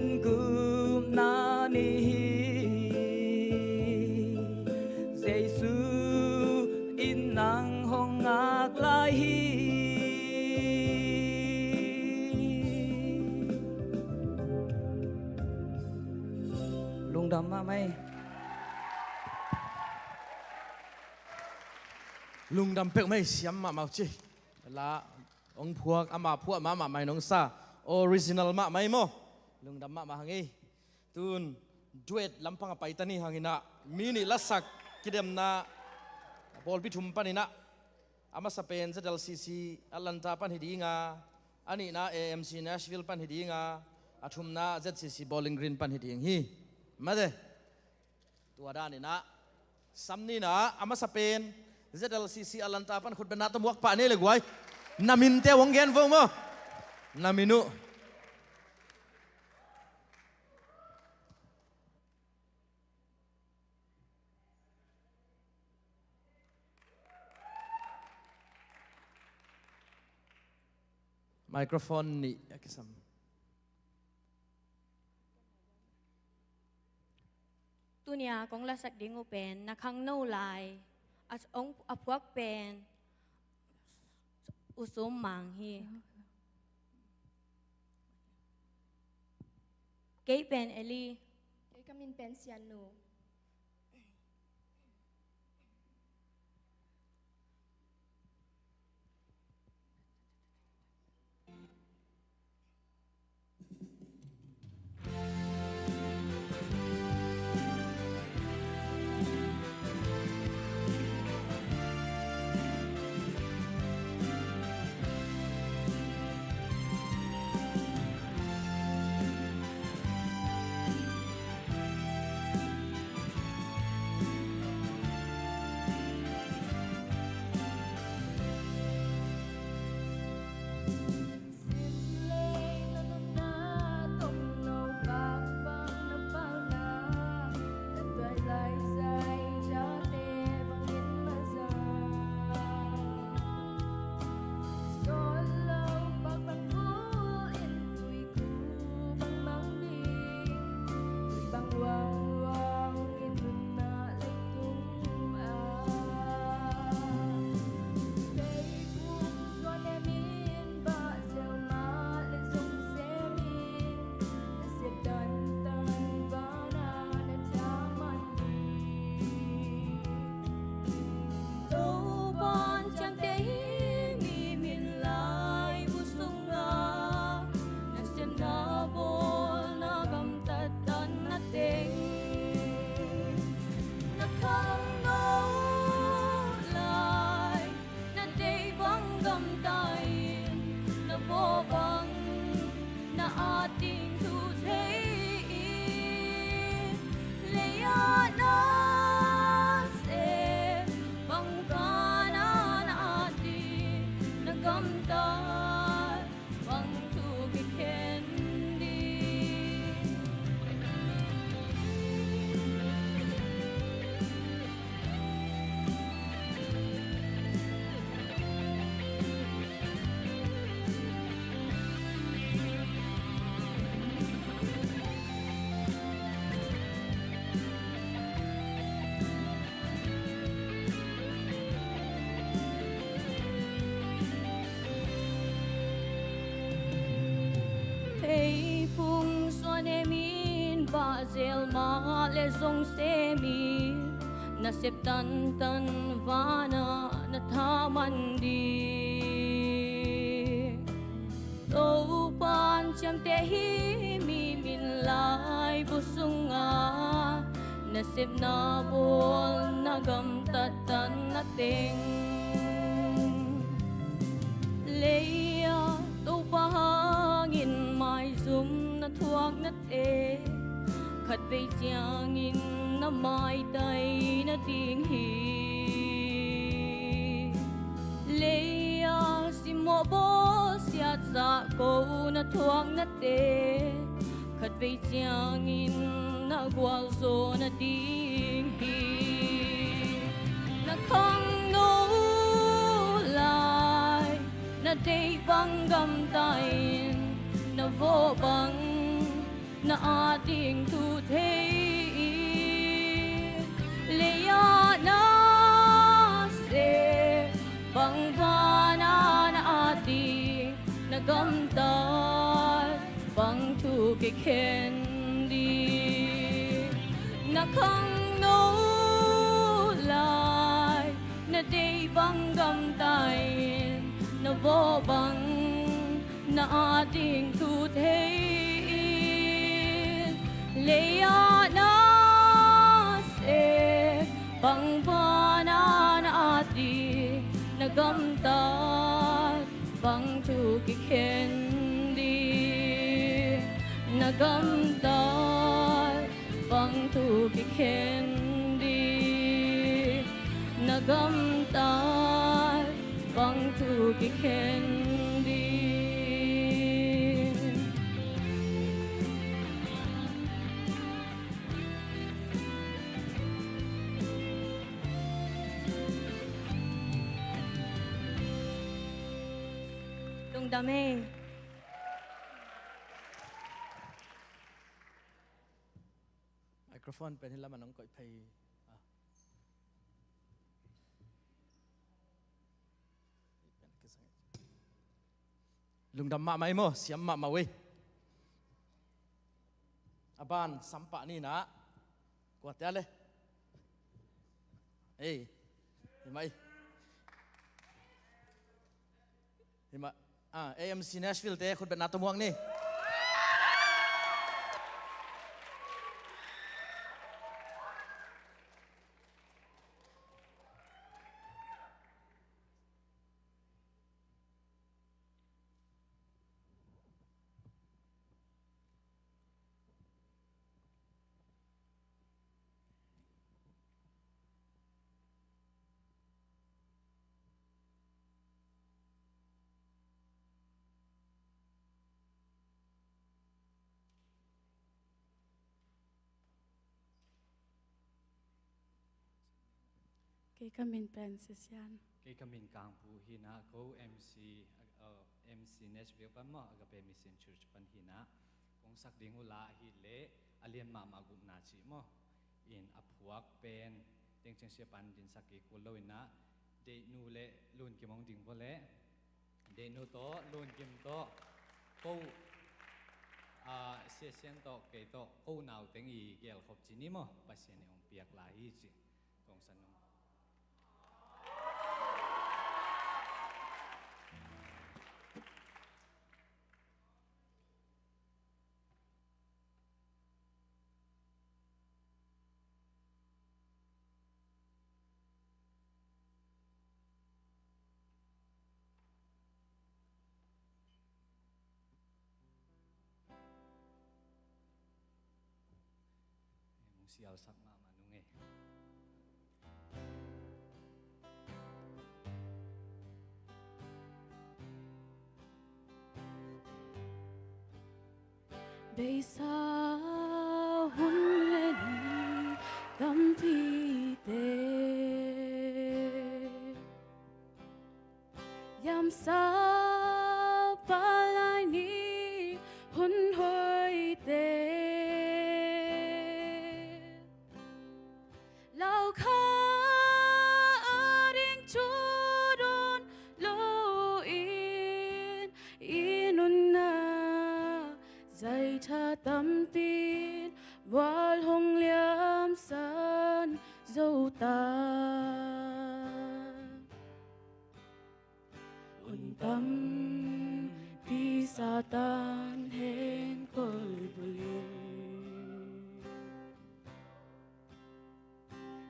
Gupna ni hi, Jesu in nang hong ngak lai hi. Lungdam mahmah hi. Lungdam peuhmah hi, siam mahmah uh ci. La hong phuak, ama phuah mahmah mai nong sa. Original mahmah hi maw. Lungdam mahmah hang ei. Tun duet lampang a pai ta ni hang inah, mi nih lasak kidemna pawlpi thum pan inah, a masa pen Z L C C Atlanta pan hi ding a, a nihna A M C Nashville pan hi ding a, a thumna Z C C Bowling Green pan hi ding hi. Mate. Tua dan inah sam ni inah, a masa pen Z L C C Atlanta pan khutbetna tawh muak pah ni le guai. Na minte uh hong gen vo maw. Na min uh. Microphone nih a kisam. Tuni-a kong lasak ding uh pen Na Khangno Lai, a, a phuak pen U Sum Mang hi. Kei pen Eli. Kei ka min pen Siannu. Topa ciamteh hi, mi min laibu sungah nasepna bawl, na gamtat tan na teng. Na khangno lai, na deih bang gamta in, na vawh bang na at ding thu thei in, lei-ah na sep bang vanah na at ding, na gamtat bang thu kikhen ding. Pheiphung suan em in, vah zel mah le zong sem in, nasep tantan vanah na thaman ding. Topa ciamteh hi, mi min laibu sungah nasepna bawl, na gamtat tan na teng. Lei-ah Topa hangin maizum na thuak nate, khatvei ciangin na maitai nading hi. Lei-ah simmawh bawlsiat zahko na thuak nate, khatvei ciangin na gualzo nading hi. Na khangno lai, na deih bang gamta in, na vawh bang na at ding thu thei in, lei-ah na sep bang van-ah na at ding, na gamtat bang thu kikhen ding. Na khangno lai na deih bang gamta in, na vawh bang na at ding thu thei in, lei-ah na sep bang van-ah na at ding, na gamtat bang thu kikhen ding, na gamtat bang thu kikhen ding, na gamtat bang thu kikhen ding. Lungdam e. Microphone pen hi lamah nong koih phei. Ah. Lungdam mahmah ei maw, siam mahmah uh ei. A ban sampah ni na. Kuate a le. Ei. Hi mah ei. Hi mah. Ah, A M C Nashville te khutbetna tawh muak ni. Kei ka min pen Sisian. Kei ka min Kangpu hi na, ko M C, uh, M C Nashville pan maw, Agape Mission Church pan hi na. Kong sak ding uh la ahih leh a lian mahmah gupna cih maw. In a phuak pen tengceng sia pan dinsak kei kul lo in na, Deihnu le Lunkim hong ding vua leh, Deihnu tawh, Lunkim tawh, ko, ah, Sia Sian tawh, kei tawh, ko nau teng i gelkhop ci ni maw, Pasian in hong piak lai hi ci. Kong san nung. Hong sialsak mahmah nung e. Beisa hun le ni tampite, yamsa palai ni hun hoihte, laukha a ding thu dawn loin i nunna zaitha tampin mual hong liamsan zo ta. Hun tampi Satan hengkol bulin,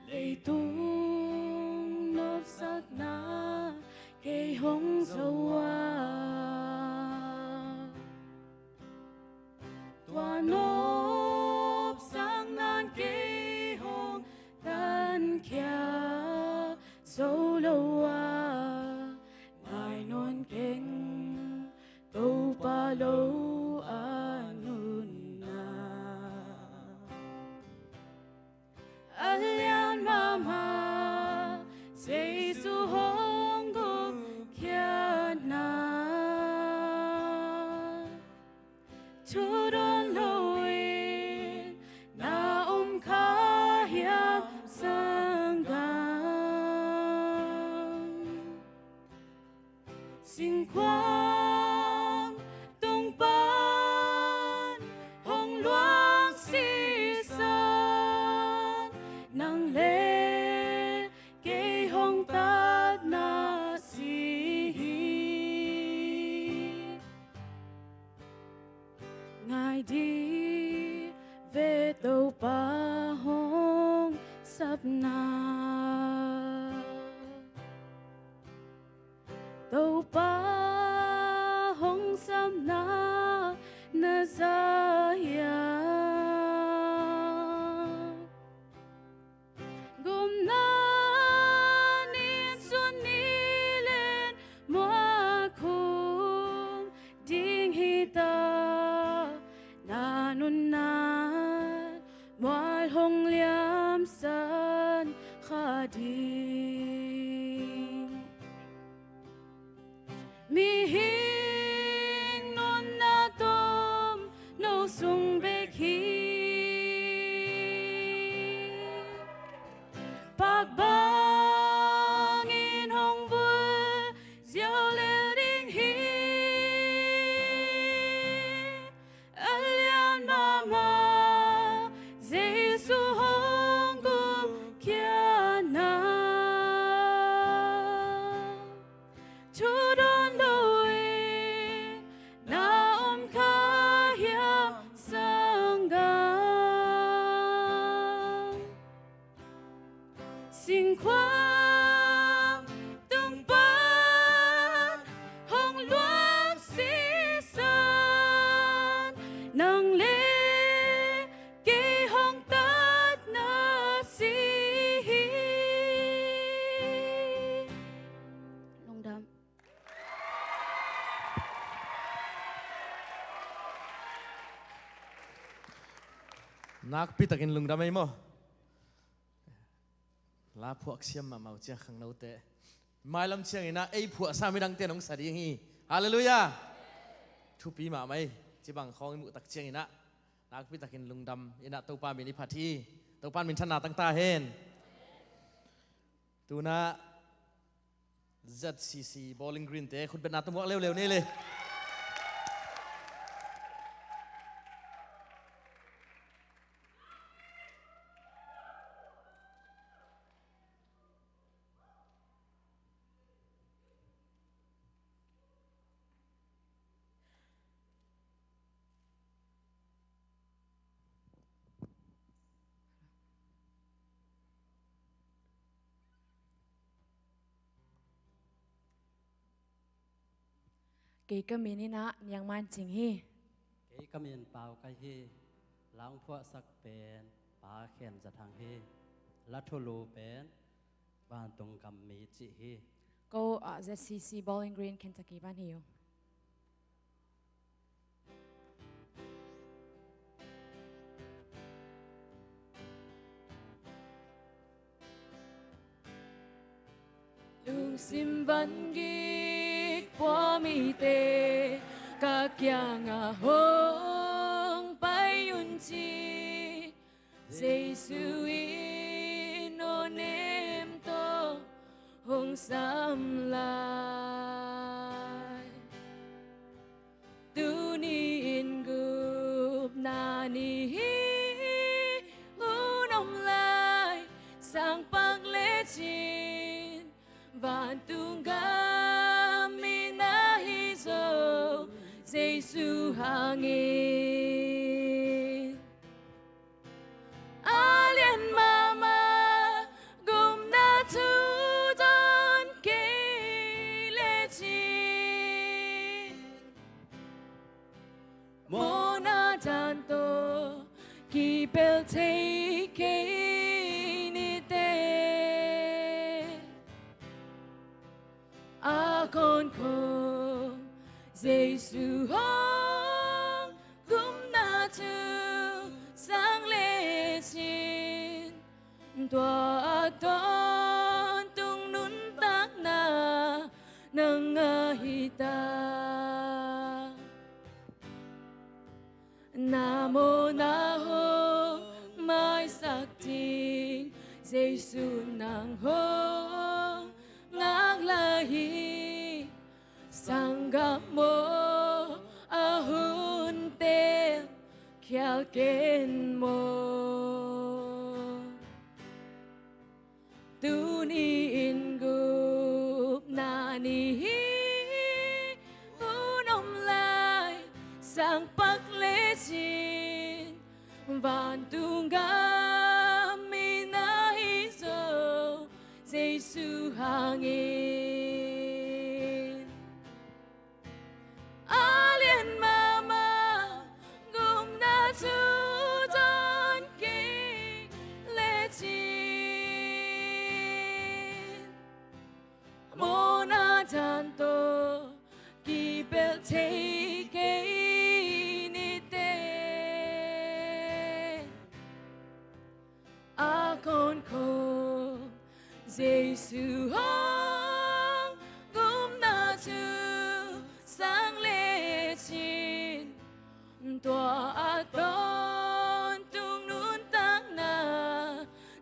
leitung nopsakna kei hong zo a, tua nopsakna'n kei hong tankhia zo lo a, nai nawn keng Topa lo a nunna. A lian mahmah Jesu hong gupkhiatna, thu dawn lo Topa hong sapna, Topa hong sapna na za hiam? Gupna ni in sun ni len mual khum ding hi ta, na nunna mual hong liamsan kha ding. Mihing nunna tomno sung bek hi. Pak bangin hong vul ziau lel ding hi. A lian mahmah Jesu hong gupkhiatna, thu dawn lo in na om kha hiam sanggam? Singkhuam tung pan hong luang sisan, nang le kei hong tatna si hi. Lungdam. Nakpi takin lungdam ei maw. La phuak siam mahmah uh ciang khangnote, mailam cianginah ei phuahsa midangte nong sa ding hi. Halleluiah. Thupi mahmah ei. Cibang khawng i muh tak cianginah nakpi takin lungdam inah Topa min i phat hi. Topa min thanna tang ta hen. Tunah Z C C Bowling Green te khutbetna tumuak leuleu ni le. Kei ka min inah Niang Man Cing hi. Kei ka min Pau Kai hi. La hong phuahsak pen Pa Khen Za Thang hi. La thulu pen Vantung Gam Mi cih hi. Ko, ah, Z C C Bowling Green, Kentucky pan hi uh. Lungsim vangik pua mite ka kiangah hong pai un ci, Jesu in no nem tawh hong sam lai. Tuni in gupna ni hi, hun om lai, sang pak lecin, vantung gam mi na hi zo, Jesu hangin. A lian mahmah gupna thu dawn kei lecin, mawhna dan tawh kipel thei kei ni teh. A kawngkhawng Jesu hong gupna thu sang lecin, tua a tawntung nuntakna nang a hi ta. Na mawhna hong maisak ding Jesu nang hong ngak lai hi. Sanggam aw, a hun tel khial ken maw. Tuni in gupna ni hi, hun om lai, sang pak lecin, Vantung gam mi na hi zo, Jesu hangin. A lian mahmah gupna thu dawn kei lecin, mawhna dan tawh kipelh thei kei ni teh. A kawngkhawng Jesu hong gupna thu sang lecin, tua a tawntung nuntakna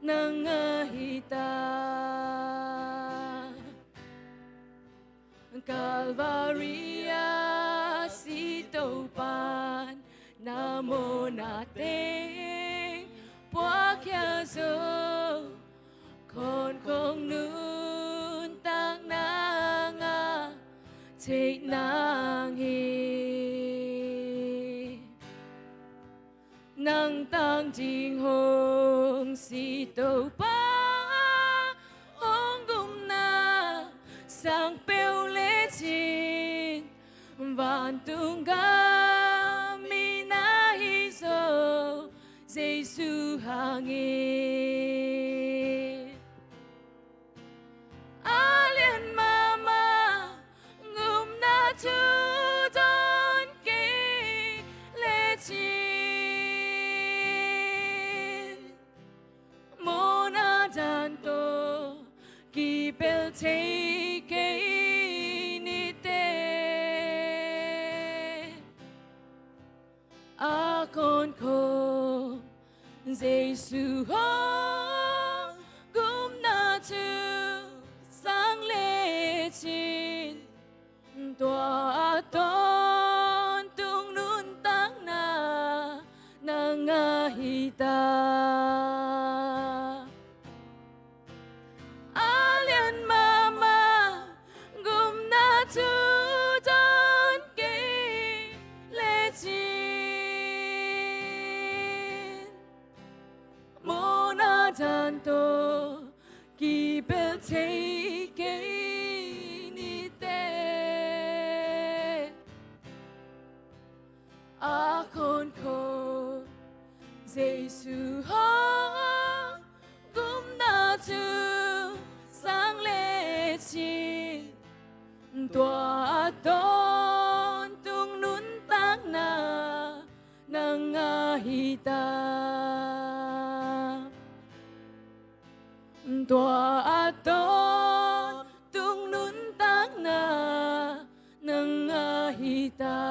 nang ahi ta. Calvary ah si Topa'n na mawhna teng puakkhia zo, kawngkhawng nuntakna ngah theih nang hi. Nang tang ding hong si Topa hong gupna sang peuh lecin, vantung gam mi na hi zo, Jesu hangin. A lian mahmah gupna thu dawn kei lecin, mawhna dan tawh kipelh thei kei ni teh. A kawngkhawng Jesu hong gupna thu sang lecin, tua a tawntung nuntakna nang ahi ta. A lian mahmah gupna thu dawn kei lecin, mawhna dan tawh kipelh thei kei ni teh. A kawngkhawng Jesu hong gupna thu sang lecin, tua a tawntung nuntakna nang ahi ta. Tua a tawntung nuntakna nang ahi ta.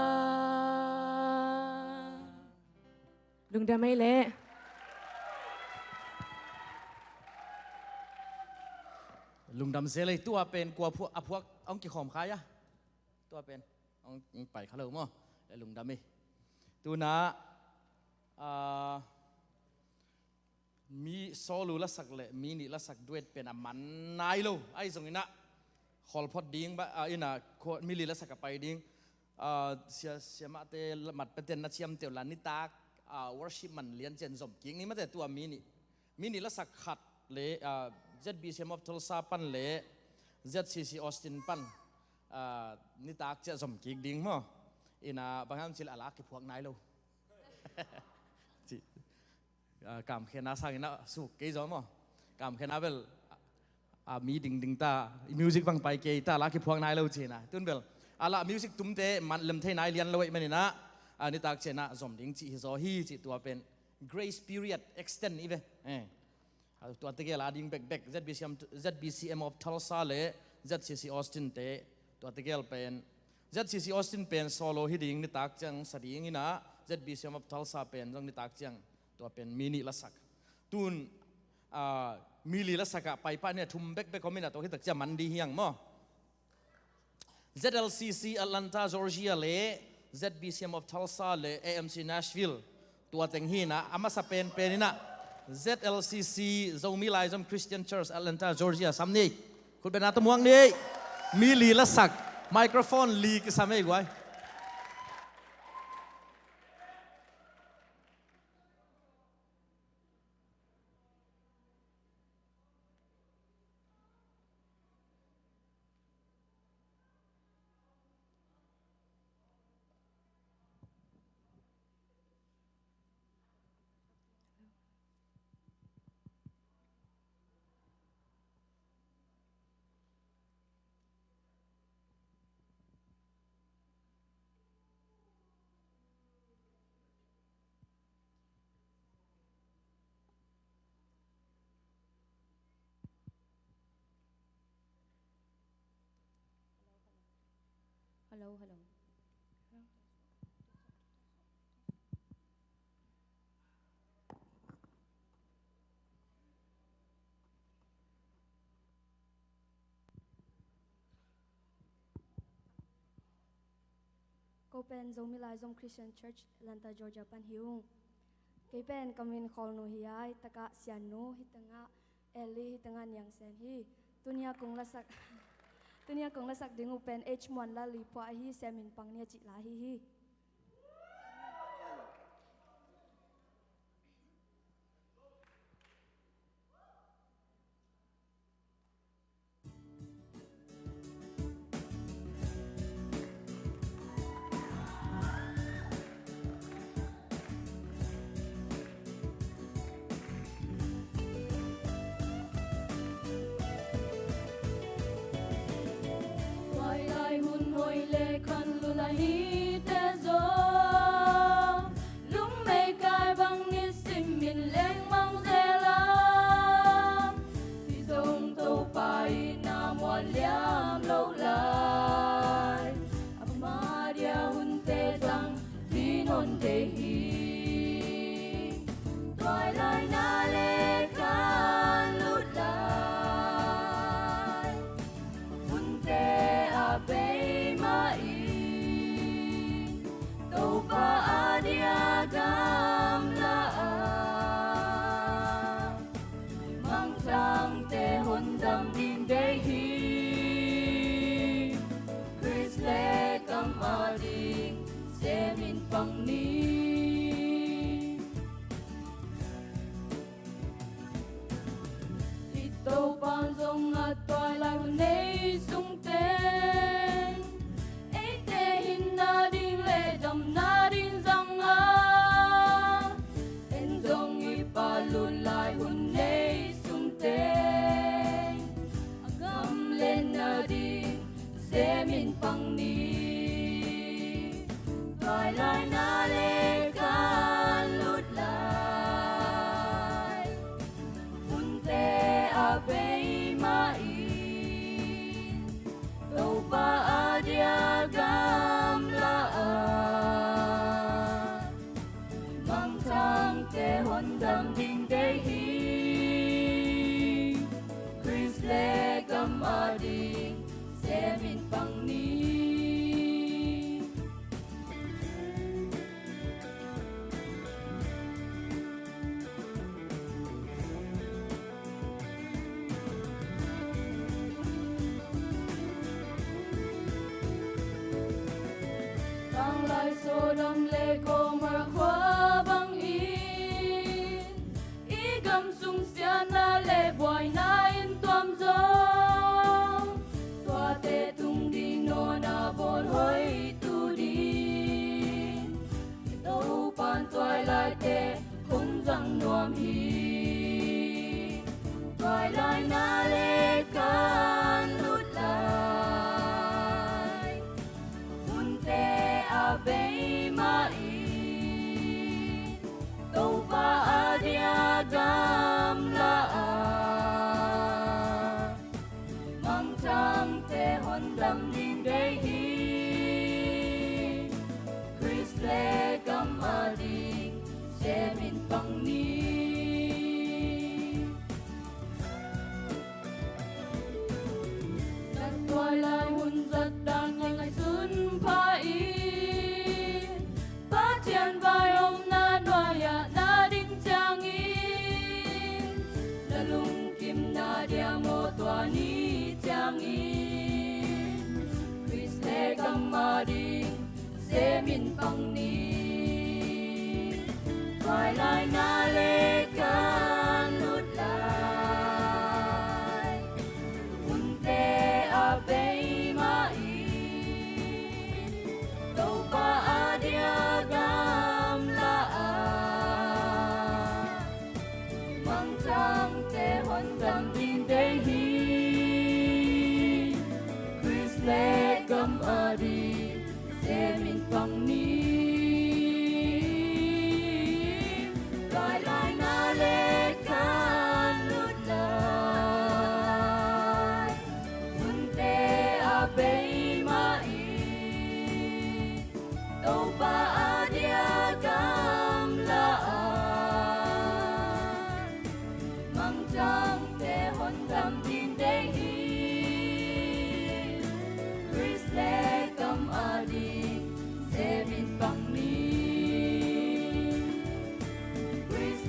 Lungdam ei leh. Lungdam zel ei. Tua pen kua phuak, a phuak hong kikhawm khai a? Tua pen hong, hong pai kha lo maw? Lungdam ei. Tuna, ah, mi solo lasak le mi nih lasak duet pen a man nai lo. Ahi zongin ah, khawl phot ding, ba, ah, in ah, khua-, mi li lasak a pai ding. Ah, sia, siamahte, mat peten na ciamteh uh la, nitak, ah, worship man lian ciang zom kik ni mate. Tua mi nih, mi nih lasak khat le, ah, Z B C M of Tulsa pan le Z C C Austin pan, ah, nitak ciang zom kik ding maw? In ah, bang hiam cih leh a la kiphuak nai lo. Ci. Ah, kamkhia na sangin ah suk kei zaw maw? Kamkhia na bel, ah, mi dingding ta, music bang pai kei ta, la kiphuak nai lo ci-in ah. Tun bel, a la music tumte man lem thei nai lian lo ahih manin ah, ah, nitak ciang ah zom ding cih hi zaw hi cih tua pen. Grace period extend i ve. Eh. Ah, tua tegel a ding bekbek, Z B C M, Z B C M of Tulsa le Z C C Austin te, tua tegel pen. Z C C Austin pen solo hi ding nitak ciang sa ding in ah, Z B C M of Tulsa pen zong nitak ciang tua pen mi nih lasak. Tun, ah, mi li lasak ah pai pah ni a thum bekbek om in ah, tua hi tak ciang man di hiang maw? Z L C C Atlanta, Georgia le Z B C M of Tulsa le A M C Nashville. Tua teng hi in ah, a masa penpen in ah Z L C C, Zomi Laizom Christian Church, Atlanta, Georgia, sam ni. Khut beng na tawh muak ni. Mi li lasak. Microphone li kisam ei guai. Hello, hello. Ko pen Zomi Laizom Christian Church, Atlanta, Georgia pan hi ung. Kei pen ka min Khawlnu hi a, hi takah Siannu, hi tangah Ellie, hi tangah Niangsen hi. Tunia kong lasak, tunia kong lasak ding uh pen H Muan Lal Li Pua ahi, Sem In Pang Ni a cih la ahi hi. Tuailai hun hoih le khan lut lai nite zong, lungmei kai bang nisim in lengmang zel a, hi zong Topa in a muan liam lo lai. Ama dia hunte zang ding hong deih hi. Tuailai na le khan lut lai, hunte a bei mah in, Topa a dia gamla a, mangthangte hong dam ding deih hi. Khrist le gam a ding Sem In Pang Ni. Hih Topa zong a tuailai hun nei sung teng, eite hinna ding le damna ding zang a, en zong i Pa lut lai hun nei sung teng, a gam lenna ding Sem In Pang Ni. Tuailai na le khan lut lai, hunte a bei mah in, Topa a dia gamla a, mangthangte hong dam ding deih hi. Khrist le gam a ding Sem In Pang Ni. Tanglai Sodom le Gomorrah khua bangin, i gam sung siatna le buaina in tuam zong, tuate tung ding nawn a bawl hoihtu ding, Topan tuailaite hong zang nuam hi. Tuailai na le khan lut lai, hunte a bei mah in, Topa a dia gamla a, mangthangte hong dam ding deih hi. Khrist le gam a ding Sem In Pang Ni. Na tuailai hun zat dan ngaihsun pha in, Pathian vai omna nuai-ah na ding ciangin, na lungkimna dia maw tua ni ciangin, Khrist le gam a ding Sem In Pang Ni. Tuailai na le khan lut lai, hunte a bei mah in, Topa a dia gamla a, mangthangte hong dam ding deih hi. Khrist le gam a ding Sem In Pang Ni. Ka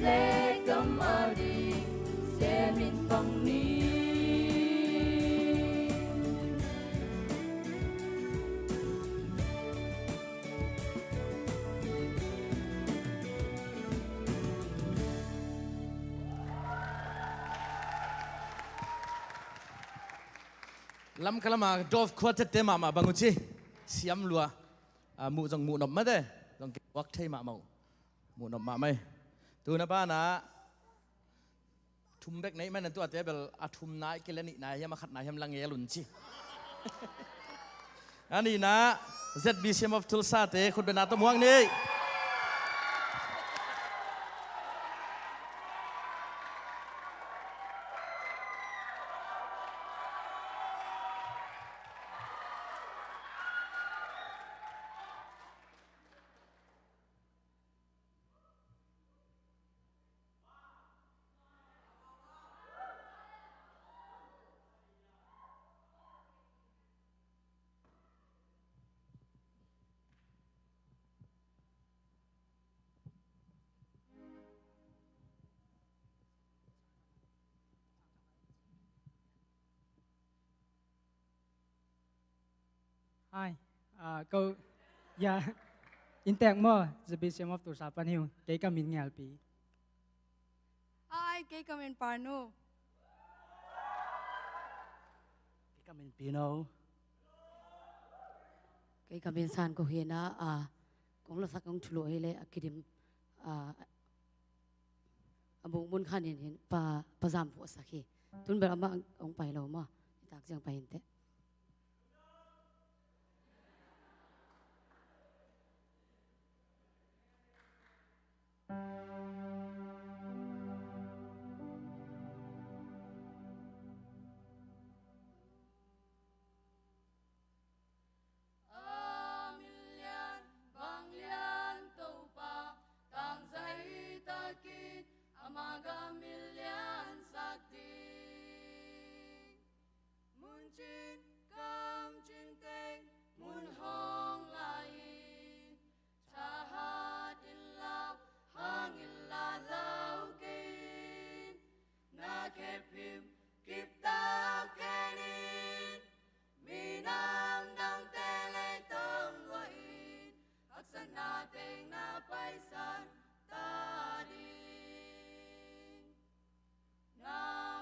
le kam ading semin bang ni. Lamka lama Dove Quartet te mahmah bang uh ci. Siam lua. Ah, muh zong muh nop mate. Zong kibuak thei mahmah uh. Muh nop mahmah hi. Tuna pana thum bek nei man, tuate bel a thumna i kile nihna hiam a khatna hiam la ngel un ci. A nihna Z B C M of Tulsa te khutbetna tawh muak ni. Hi. Ah, ko, ya. Inntek maw, Z B C M of Tulsa pan hi ung. Kei ka min Ngelpi. Hi, kei ka min Parnu. Kei ka min Pino. Kei ka min San Ko Hina. Ah, kong lasak kong thulu hi le a kidim, ah, a buk mun khan in hin pa, pa zam fu a sak hi. Tun bel amah hong pai lo maw. Nitak ciang pai hinteh. A min lian bang lian Topa, tangzai takin ama gam min lian sak ding. Muncin kamcin teng mun hong lai-in, thahat inla hang inla lau kei in. Na kep him kiptak kei in. Minam dangte leitang guahin, haksatna teng na paisan ta ding. Na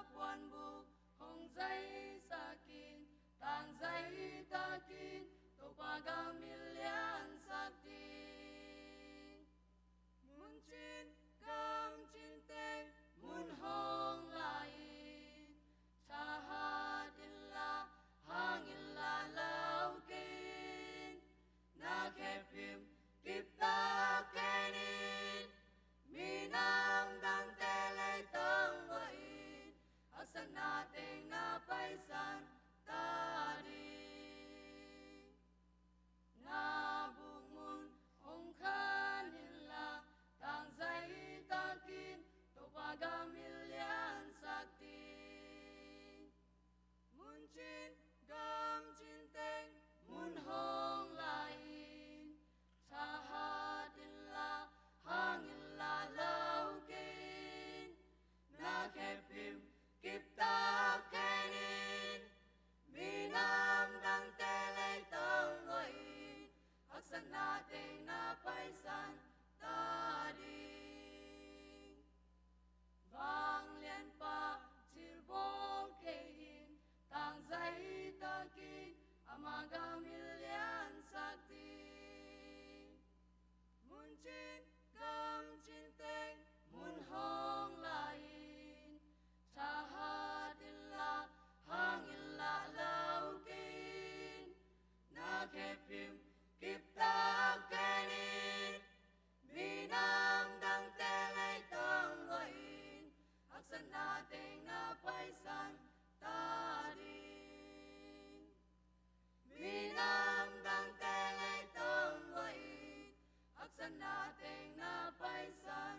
puanbuk hong zaisakin, tangzai takin Topa gam min lian sak ding. Muncin kamcin teng mun hong lai-in, thahat inla hang inla lau kei in. Na kep him kiptak kei in. Minam dangte leitang guahin, haksatna teng na paisan ta ding. Na buk mun hong khan inla, tangzai takin Topa gam min lian sak ding. Muncin kamcin teng mun hong lai-in, thahat inla hang inla lau kei in. Na kep him kiptak kei in. Minam dangte leitang guahin, haksatna teng na paisan ta ding. Vanglianpa thilbawl kei in, tangzai takin ama gam min lian sak ding. Muncin kamcin teng mun hong lai-in, thahat inla hang inla lau kei in. Na kep him kiptak kei in. Minam dangte leitang guahin, haksatna teng na paisan ta ding. Minam dangte leitang guahin, haksatna teng na paisan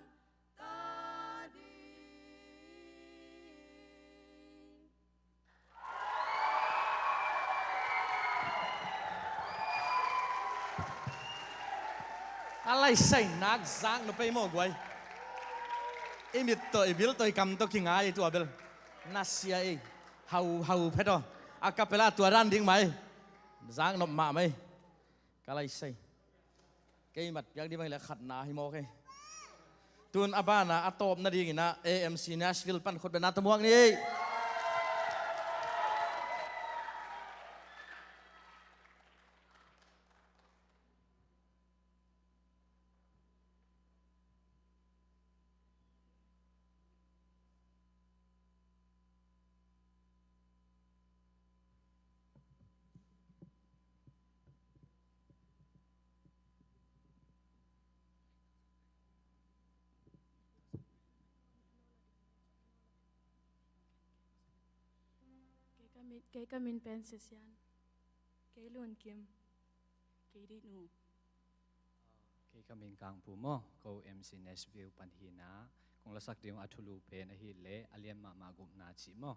ta ding. A laisai nak zak na pei maw guai. I mit tawh, i bil tawh, i kam tawh kingai ei tua bel. Na sia ei. Hau, hau phet aw. A capella tua dan ding mai. Zak nop mahmah ei. Ka lai sai. Kei mat piak ding bang le khatna hi mawk ei. Tun a bana a tawpna dingin ah A M C Nashville pan khut bena tawh muak ni ei. Kei ka min, kei ka min pen Sisian. Kei Lun Kim. Kei Dih Nu. Kei ka min Kang Pu maw, ko M C Nashville pan hi na, kong lasak ding a thulu pen ahih leh A Lian Mahmah Gupna cih maw,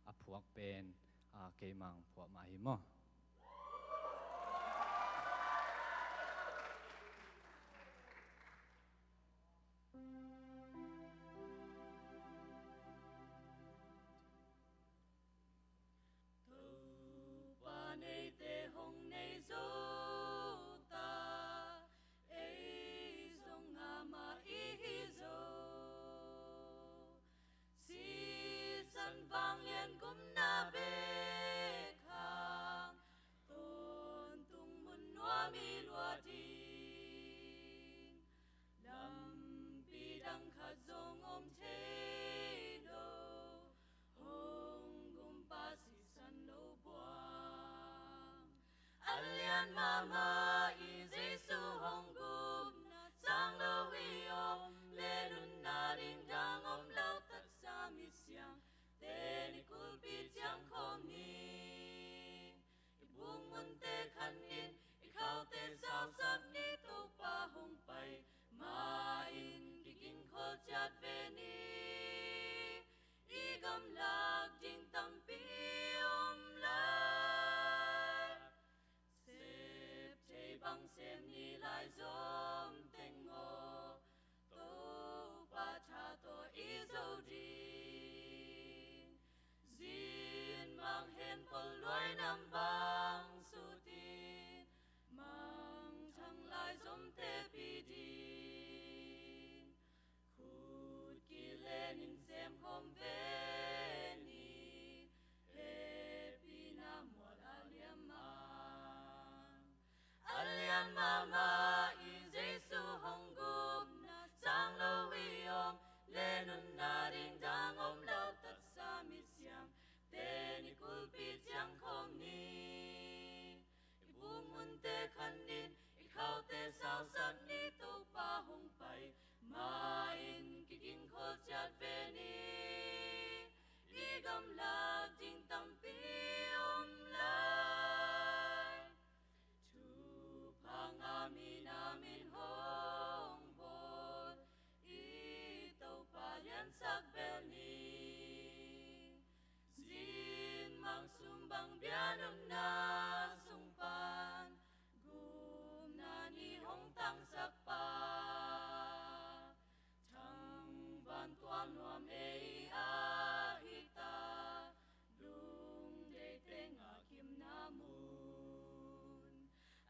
a phuak pen, a, keimah phuak mah hi maw. Topa neite hong nei zo ta, ei zong amah i hi zo. Sisan vanglian gupna bek hang, tawntung mun nuam i luah ding. Lampi dang khat zong om thei lo, hong gumpa sisan lo buang. A lian mahmah i Jesu hong gupna sang lo i om leh, nunna ding dang om lo, taksa misiangte ni kulpi ciang khawm ni. I buk munte khanin, i khaute sausak ni, Topa hong pai ma-in kigingkhol ciat ve ni. I gamlak ding tampi om lai. Sep thei bang sem ni, laizom teng aw, Topa tha tawh i zo ding. Zin mang hen pol luai nam bang sutin, mangthang laizomte pi ding. Khut kilenin sem khawm ve ni, hehpihna mual a liam a. A lian mahmah i Jesu hong gupna sang lo i om leh, nunna ding dang om lo, taksa misiangte ni kulpi ciang khawm ni. I buk munte khanin, i khaute sausak ni, Topa hong pai ma-in kigingkhol ciat ve ni. I gamlak ding tampi om lai. Thupha ngah mi na min hong bawl, i Topa liansak bel ni. Zin mang sum bang bia nunna sung pan, gupna ni hong tangsak pa. Thangvan tual nuam ei a hi ta, lungdeite ngahkimna mun.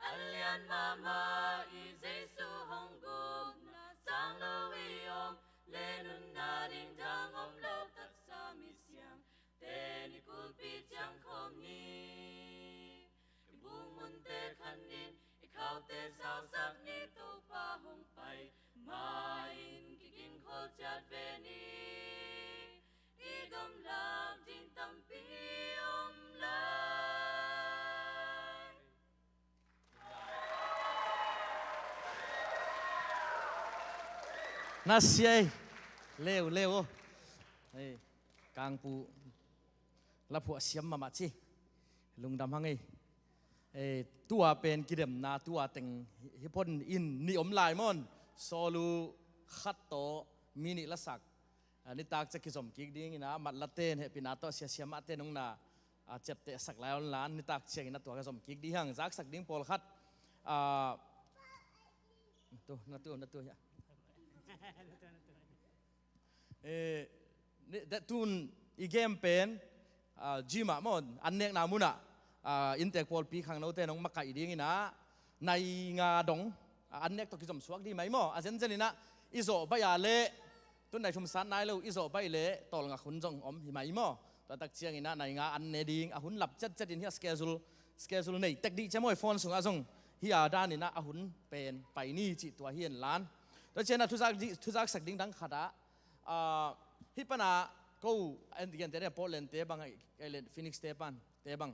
A lian mahmah i Jesu hong gupna sang lo i om leh, nunna ding dang om lo, taksa misiangte ni kulpi ciang khawm ni. I buk munte khanin, i khaute sausak ni, Topa hong pai ma-in kigingkhol ciat ve ni. I gamlak ding tampi om lai. Na sia ei. Leu, leu aw. Ei, Kangpu la phuah siam mahmah ci. Lungdam hang ei. Ei, tua pen kidemna, tua teng hi pon in ni om lai maw. Sawlu khat tawh mi nih lasak. A, nitak ciang kizom kik dingin a, mat laten hehpihna tawh sia siamahte nungna, a, ciaptehsak lai online, nitak ciangin a tua ka zom kik ding hang, zaksak ding pawlkhat. A, tu, na tu, na tu, ya. Ni, tua tun i game pen, ah, gym ah maw, an nekna munah, ah, inntek pawlpi khangnote nong makaih dinginah, nai nga dong, ah, an nek tawh kizom suak ding mai maw. A zenzeninah i zawh baih a leh, tun nai thum sat nai lo, i zawh baih leh tawlngak hun zong om hi mai maw. Tua tak cianginah nai nga an ne ding, a hun lap ciatciatin hi a schedule, schedule nei tek dih cia maw, phone sungah zong hi a daninah a hun pen pai ni cih tua hi en lan. Tua cianah thuzak dih, thuzaksak ding dang khatah, ah, hih panah ko, en, gentehna Portland te bang, eh, Phoenix te pan, te bang,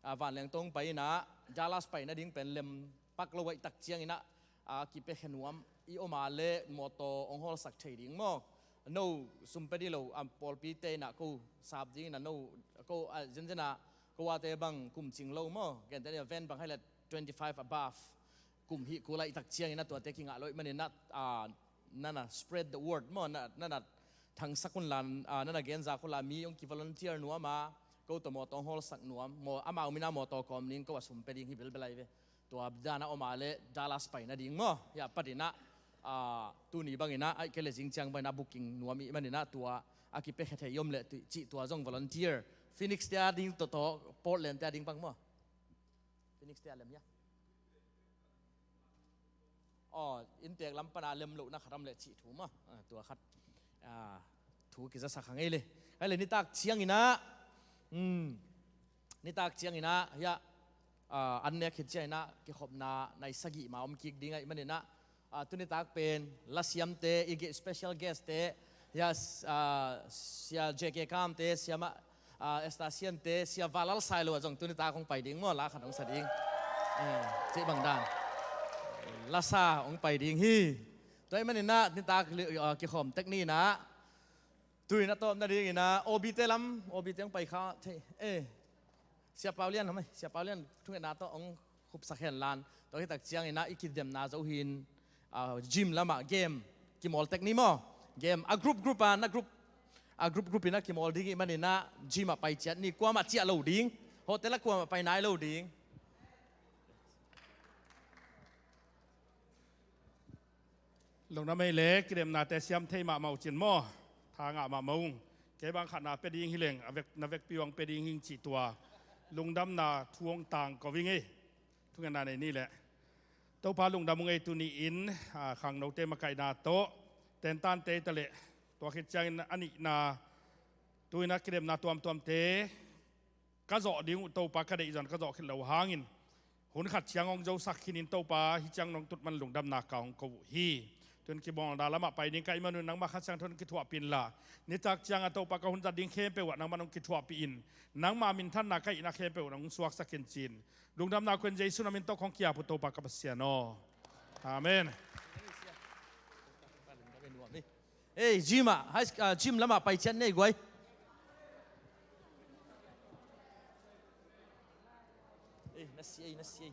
ah, vanleng tawng pai inah Dallas pai nading pen lem pak lo ahih tak cianginah, ah, kipia khe nuam i om a leh mawtaw hong hawlsak thei ding maw. No sum pia dih lo, ah, pawlpite inah ko sap dinginah no, ko, ah, zenzenah ko ate bang kum cing lo maw. Gentehna van bang hai leh twenty five above kum hih kul ahih tak cianginah tuate kingah lo ahih maninah, ah, nana spread the word maw, na, nana thangsak un lan, ah, nana genzak un lan, mi hong kivolunteer nuam a, ko tawh mawtaw hong hawlsak nuam maw, amau minah mawtaw kawm ning, ko a sum pia ding hi bilbel ahi ve. Tua dana om a leh Dallas pai nading maw, hih a patinah, ah, tuni banginah ahih kei leh zing ciang banginah booking nuam i hih maninah tua a kipia khe thei i om leh cih tua zong volunteer, Phoenix te a ding tawh, Portland te a ding bang maw. Phoenix te a lem hia? Aw, inntek lam pana lem lohna khat om leh cih thu maw. Ah, tua khat, ah, thu kizasak kha ngei le. Kai le nitak cianginah, hmm, nitak cianginah hia, ah, an nek khit cianginah kikhopna nai sagih ma om kik ding ahih maninah, ah, tunitak pen lasiamte, i ge-, special guest te, hia, ah, Sia J K Kamte, Sia Ma, ah, Esther Siante, Sia Valal Sailo ah zong tunitak hong pai ding maw, la khat hong sa ding. Eh, cih bang dan. Lasa hong pai ding hi. Tua ahih maninah nitak li-, ah, kikhawm tek ninah. Tuin a tawp nadinginah O B te lam, O B te hong pai kha thei. Eh, Sia Paulian, home, Sia Paulian thungetna tawh hong khupsak hen lan. Tua hitak cianginah i kidemna zo hin, ah, gym lamah game kimawl tek ni maw. Game a group group a, na group, a group group inah kimawl ding i hih maninah gym ah pai ciat ni, kuamah ciah lo ding. Hotel ah kuamah pai nai lo ding. Lungdam ei le, kidemnate siam thei mahmah uh cin maw. Tha ngah mahmah ung. Kei bang khatna pia ding hi leng, a vek, na vekpi uh hong pia ding hing cih tua lungdamna thu hong tangko ving ei. Thungetna nei ni leh. Topa lungdam ung ei, tuni-in, ah, khangnote makaihna tawh tentante hi ta leh, tua khit ciangin a nihna, tu-in a kidemna tuamtuamte ka zawh ding uh Topa, ka deih zong ka zawh khit loh hangin hun khat ciang hong zosak khinin Topa, hih ciang nong tut man lungdamna ka hong ko uh hi. Tu-in kibawlna lamah pai ding ka hih manun nangmah Kha Siangtho in kithuahpih inla, nitak ciangah Topa ka hun zat ding khempeuh ah nangmah nong kithuahpih in, nangma minthanna ka hihna khempeuh nong suaksak in ci-in lungdamna ko-in Jesu na min tawh kong ki-ap uh Topa ka Pasian aw. Amen. Ei, gym ah, high sch-, ah, gym lamah pai ciat nei guai. Ei, na si ei, na si ei.